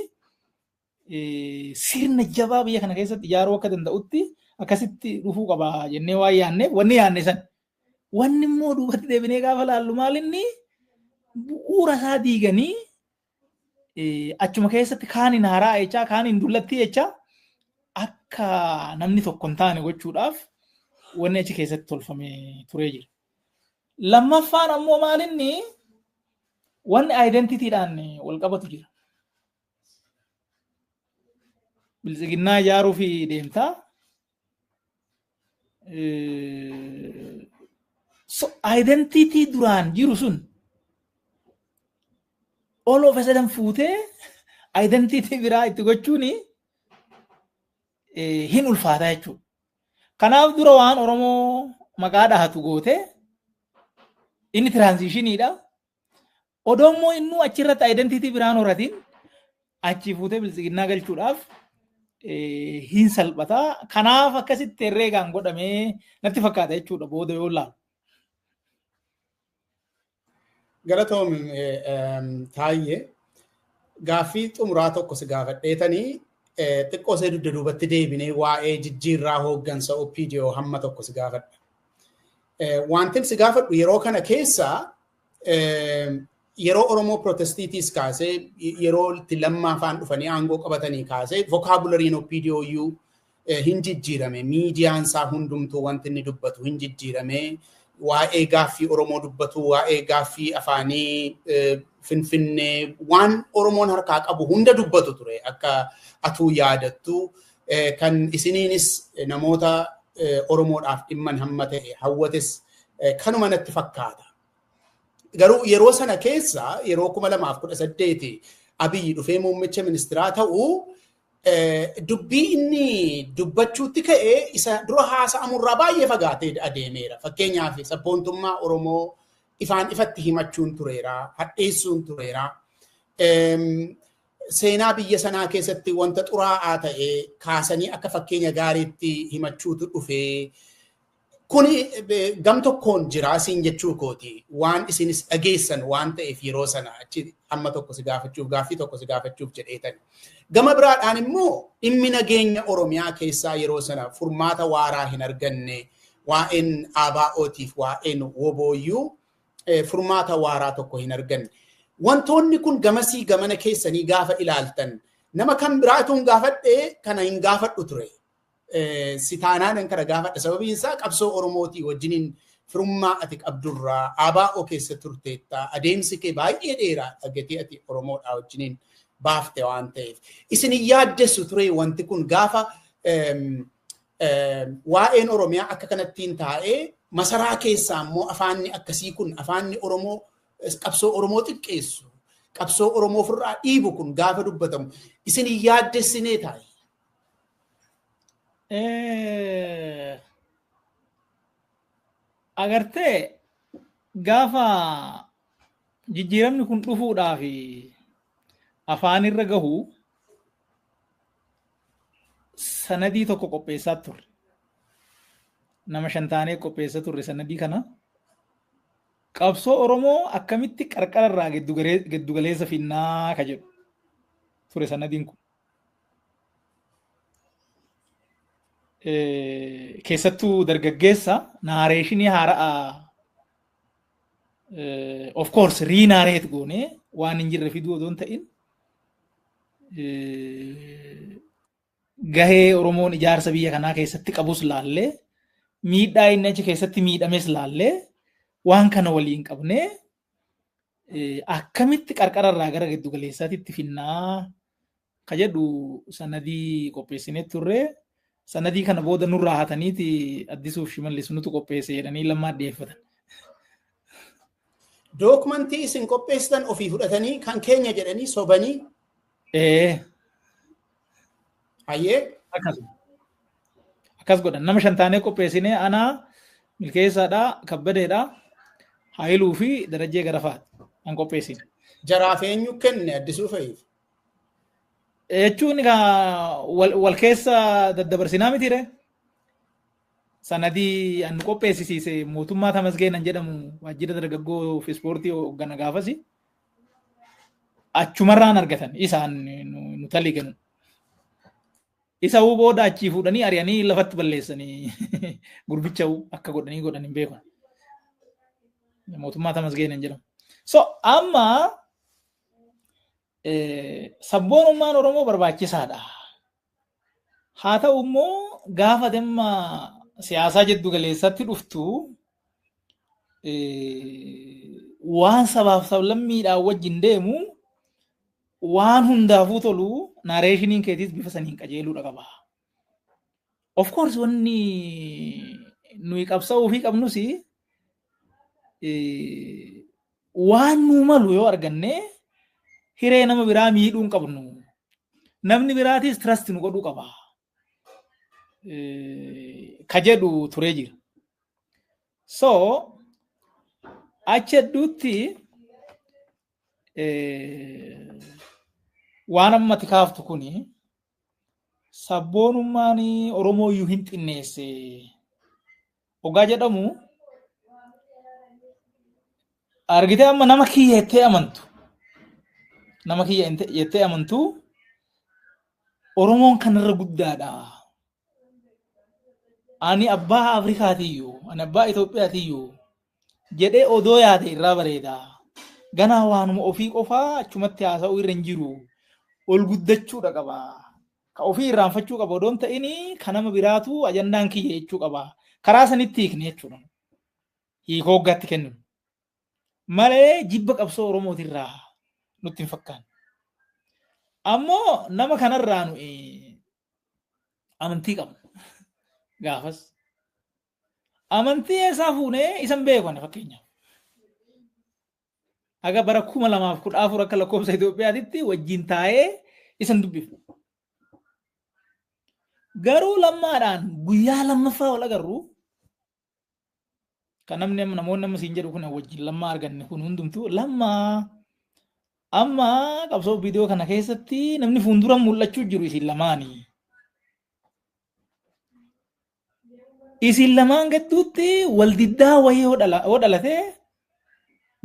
sirna jabaa biyya kana keessatti ijaaruu akka danda'utti akkasitti dhufuu qaba jennee waan yaanneef wanni yaanne san. Wanni immoo duubatti deebinee gaafa laallu maalinni bu'uura isaa diiganii achuma keessatti kaaniin haaraa jechaa kaaniin dullattii jechaa akka namni tokko hin taane gochuudhaaf wanni achi keessatti tolfamee turee jira. Lammaffaan ammoo maalinni wanni aayidentitiidhaan wal qabatu jira. Biltsiginnaa ijaaruu fi deemtaa. So identity duraan jiru sun all of a sudden fuutee identity biraa itti gochuun hin ulfaataa jechuudha. Kanaaf dura waan Oromoo maqaa dhahatu gootee inni tiraanzishiniidha. Odoo immoo innuu achirratti identity biraan horatiin achi fuutee biltsiginnaa galchuudhaaf hin salphataa. Kanaaf akkasitti herreegaan godhamee natti fakkaata jechuudha booda yoo laalu. Galatoom Taayyee gaaffii xumuraa tokko si gaafadheetanii xiqqoo ishee dugda duubatti deebinee waa'ee jijjiirraa hooggansa OPDO hamma tokko si gaafadha. Wantin si gaafadhu yeroo kana keessa yeroo Oromoo Protestiitiis kaasee yeroo itti lammaafaan dhufanii aangoo qabatanii kaasee vokaabulariin OPDO iyyuu Hin jijjiirame miidiyaan isaa hundumtuu wanti inni dubbatu hin jijjiirame waa'ee gaaffii Oromoo dubbatu waa'ee gaaffii afaanii Finfinnee waan Oromoon harkaa qabu hunda dubbatu ture akka atuu yaadattu kan isiniinis namoota Oromoodhaaf dhimman hamma ta'e hawwates kanuma natti fakkaata. Garuu yeroo sana keessa yeroo 2018 Abiyyi dhufee muummicha ministeeraa ta'uu dubbii inni dubbachuutti ka'e isa dura haasa'amurraa baay'ee fagaatee adeemeera. Fakkeenyaaf sabboontummaa Oromoo ifaan ifatti himachuun tureera, hadheessuun tureera. Seenaa biyya sanaa keessatti wanta xuraa'aa ta'e kaasanii akka fakkeenya gaariitti himachuutu dhufee. Kuni gam tokkoon jira siin jechuu kooti. Waan isinis dhageessan waan ta'eef yeroo sana achi amma tokko si gaafachuuf gaaffii tokko si gaafachuuf jedheetan. Gama biraadhaan immoo dhimmi nageenya Oromiyaa keessaa yeroo sana furmaata waaraa hin arganne waa'een ABO'tiif waa'een WBO'yyuu furmaata waaraa tokko hin arganne. Wantoonni kun gamasii gamana keessanii gaafa ilaaltan nama kan biraatuun gaafadhee kana hin gaafadhu ture. Sitaanaan kana gaafadha. Sababiin isaa qabsoo Oromootii wajjiniin firummaa ati qabdurraa ABO keessa turteetta. Adeemsi kee baay'ee dheeraa dhagatee ati Oromoodhaa wajjiniin baafte waan ta'eef. Isin yaaddessu ture wanti kun gaafa waa'een Oromiyaa akka kanattiin taa'ee masaraa keessaa immoo afaanni akkasii kun afaanni Oromoo qabsoo Oromoo xiqqeessu qabsoo Oromoo ofirraa dhiibu kun gaafa dubbatamu isin yaaddessinee taa'e. Agartee gaafa jijjiiramni kun dhufuudhaaf afaan irra gahu sanadii tokko qopheessaa turre. Nama shan taanee qopheessaa turre sanadii kana. Qabsoo Oromoo akkamitti qarqara irraa giddugaleessa finnaa ka jedhu ture sanadiin kun. Keessattuu dargaggeessa naareeshinii haaraa of course riinaareet goonee waan hin jirre fiduu odoo hin ta'in gahee Oromoon ijaarsa biyya kanaa keessatti qabus laallee miidhaa inni achi keessatti miidhames laallee waan kana waliin qabnee akkamitti qarqara irraa gara giddugaleessaatti finnaa ka jedhu sanadii qopheessinee turre. Sanadii kana booda nurraa hataniiti Addisuuf Shimallis nutu qopheesse jedhanii lammaa dhiyeeffatan. Dookumentii isin qopheessitan ofii fudhatanii kan keenya jedhanii sobanii. Hayyee. Akkas godhan nama shan taanee qopheessinee anaa Milkeessaadhaa, Kabbadeedhaa, Haayiluu fi Darajjee Garafaati kan qopheessine. Jaraaf eenyu kenne Addisuu fa'iif? Jechuun wal keessa daddabarsinaa mitiire. Sanadii an qopheessisiise mootummaa Tamasgeenan jedhamu waajjira dargaggoo fi ispoortii hooggana gaafasi. Achumarraan argatan isaan nu taliiganu. Isa booda achii fuudhanii ari'anii lafatti balleessanii gurbicha akka godhanii godhan hin beekan. Mootummaa Tamasgeenan jedhamu. So amma sabboonummaan Oromoo barbaachisaadha. Haa ta'u immoo gaafa dhimma siyaasaa jiddu galeessatti dhuftu waan sabaaf sablammiidhaan wajjin deemu waan hundaafuu tolu naareeshiniin keetiis bifa saniin qajeeluudha qaba. Of course wanni nuyi qabsa'uu fi qabnus waan nuu malu yoo arganne hiree nama biraa miidhuu hin qabnu. Namni biraatis trust nu godhuu qaba. Ka jedhu turee jira. So achi hedduutti waan ammatti kaaftu kuni sabboonummaan Oromoo iyyuu hin xinneesse. Ogaa jedhamu argitee amma nama kiyya jettee amantu. Nama kiyya jettee amantu Oromoon kanarra guddaadha. Ani abbaa Afrikaatiyyuu, ani abbaa Itoophiyaatiyyuu jedhee odoo yaade irraa bareeda. Ganaa waanuma ofii qofaa achumatti haasa'uu irra hin jiru. Ol guddachuudha qaba. Ka ofii irraanfachuu qaba odoon ta'ini ka nama biraatu ajandaan kiyya jechuu qaba. Karaa sanitti hiikne jechuudha. Hiikoo hoggaatti kennu. Malee jibba qabsoo Oromootirraa nutti hin fakkaanne. Ammoo nama kanarraa nuyi amantii qabna. Gaafas. Amantii eessaa fuunee isan beeku ani fakkeenyaaf. Aga bara 2014 akka lakkoofsa Itoophiyaatitti wajjin taa'ee isan dubbifne. Garuu lammaadhaan guyyaa lammaffaa wal agarru kan namni namoonni amma siin jedhu kun wajjin lammaa arganne kun hundumtuu lammaa amma qabsoo viidiyoo kana keessatti namni fuuldura mul'achuu jiru isin lamaanii. Isin lamaan gidduutti wal diddaa wayii yoo dhalate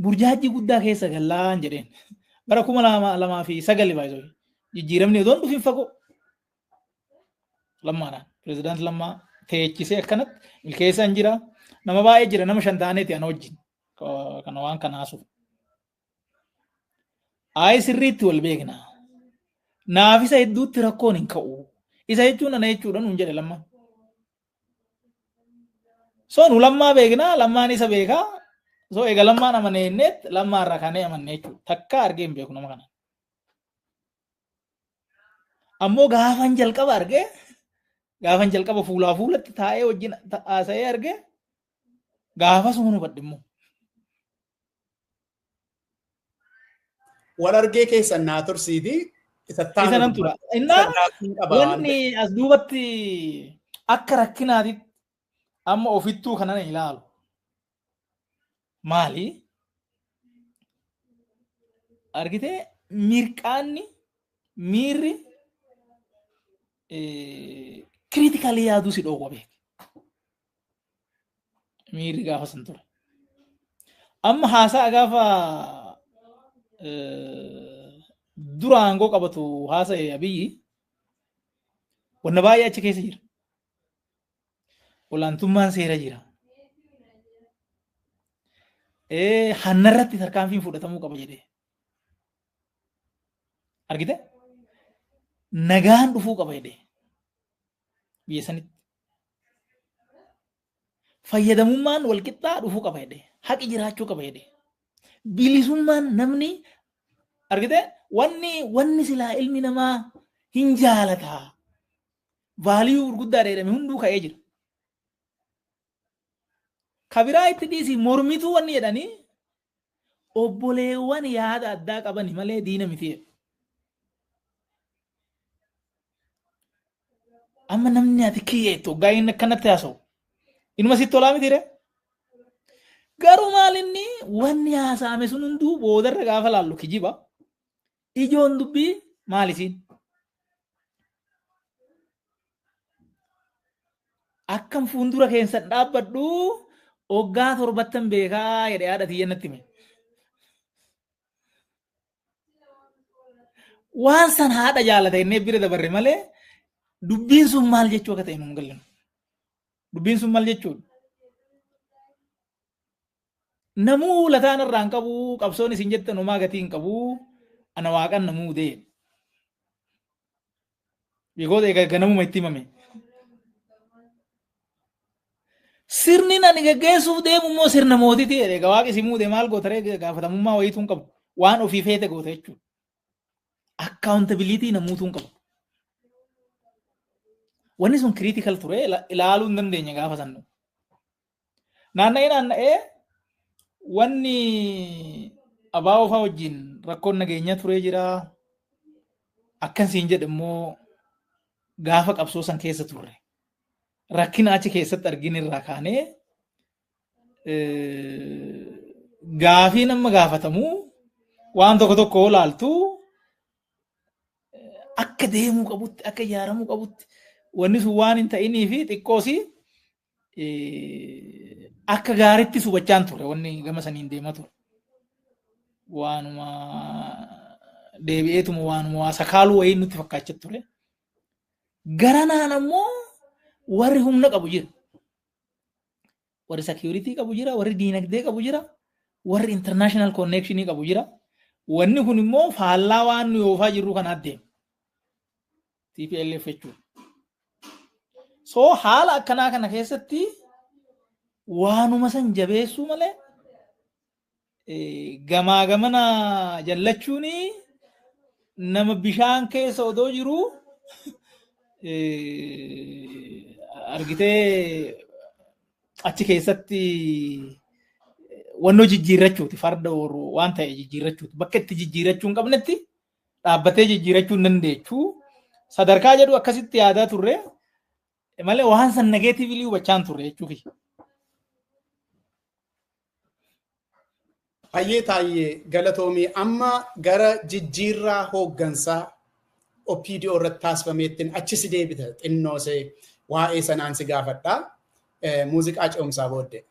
burjaajii guddaa keessa gallaan jedheen. Bara 2009 baay'isoo jijjiiramni odoon dhufin fagoo. Lammaadhaan pirezidaanti Lammaa teechisee akkanatti milkeessaan jira. Nama baay'ee jira nama 5 taaneeti ana wajjin kana waan kana haasuuf. Ayi sirriitti wal beekna. Naaf isa hedduutti rakkoon hin ka'u. Isa jechuun ana jechuudha nuun jedhe Lammaan. So nu Lammaa beekna, Lammaan isa beekaa. So eega Lammaan amanee inneet Lammaa irraa kaanee amanne jechuudha. Takka argee hin beeku nama kana. Ammoo gaafan jalqaba argee gaafan jalqaba fuulaa fuulatti taa'ee wajjin haasa'ee argee gaafa suma hubadhe immoo. Wal argee keessan naa tursiiti. Isa nan tura. Innaa wanni as duubatti akka rakkinaatitti amma ofittuu kanan ilaalu. Maali? Argitee mirqaanni miirri kiriitikalii yaaduu si dhoowwa beek. Miirri gaafa san ture. Amma haasaa gaafa dura aangoo qabatu haasa'e Abiyyi wanna baay'ee achi keessa jira. Olaantummaan seera jira. Hannarratti tarkaanfiin fudhatamuu qaba jedhee. Argite? Nagaan dhufuu qaba jedhee. Biyya sanitti. Fayyadamummaan walqixxaa dhufuu qaba jedhee. Haqi jiraachuu qaba jedhee. Bilisummaan namni argite wanni silaa ilmi namaa hin jaalataa. Vaaliyuu gurguddaa jedhame hunduu ka'ee jira. Kabiraa itti dhiisii mormituu wanni jedhanii obboleewwan yaada addaa qabani malee diina miti. Amma namni ati kiyyeettu hoggaa inni akkanatti haasa'u. Inuma sitti tolaa miti ree? Garuu maal inni wanni haasa'ame sun hunduu boodarra gaafa laallu kijiba. Ijoon dubbii maal isiin? Akkam fuuldura keessan dhaabbadhu hoggaa 70 beekaa jedhee haadha tiyya natti hime. Waan san haadha jaalata innee bira dabarre malee dubbiin sun maal jechuu akka ta'e nu hin gallu. Dubbiin sun maal jechuudha? Namuu lataan irraa hin qabu, qabsoon isin jettan homaa gatii hin qabu, ana waaqan namuu dee. Because egaa ganamuma itti himame. Sirni ani geggeessuuf deemu immoo sirna mootiiti jedhe. Egaa waaqi si muude maal goota ree gaafatamummaa wayiitu hin qabu. Waan ofii feete goota jechuudha. Accountability namuutu hin qabu. Wanni sun critical ture ilaaluu hin dandeenye gaafa sannu. Naanna'ee naanna'ee wanni abaaboo fa'aa wajjin rakkoon nageenyaa turee jira. Akkan siin jedhe immoo gaafa qabsoo san keessa turre. Rakkina achi keessatti arginu irraa kaanee gaafii nama gaafatamu waan tokko tokko ilaaltu akka deemuu qabutti akka ijaaramuu qabutti wanni sun waan hin ta'inii fi xiqqoosi akka gaariitti hubachaan ture wanni gama saniin deemaa ture. Waanuma deebi'eetuma waanuma waa sakaaluu wayii nutti fakkaachaa ture. Garanaan ammoo warri humna qabu jira. Warri security qabu jira, warri diinagdee qabu jira, warri international connection qabu jira. Wanni kun immoo faallaa waan nu oofaa jirru kanaatti deema. TPLF jechuudha. So haala akkanaa kana keessatti waanuma san jabeessuu malee gamaa gamana jallachuun nama bishaan keessa odoo jiru argitee achi keessatti wannoo jijjiirrachuuti, farda horu waan ta'e jijjiirrachuuti, bakka itti jijjiirrachuu hin qabnetti dhaabbatee jijjiirrachuu hin dandeechuu sadarkaa jedhu akkasitti yaadaa turre malee waan san negatively hubachaa hin turre jechuu kiyya. Hayyee Taayyee, galatoomii. Amma gara jijjiirraa hooggansaa OPDO irratti taasifameettiin achi si deebita, xinnoo see waa'ee sanaan si gaafadha. Muuziqaa ce'umsaa booddee.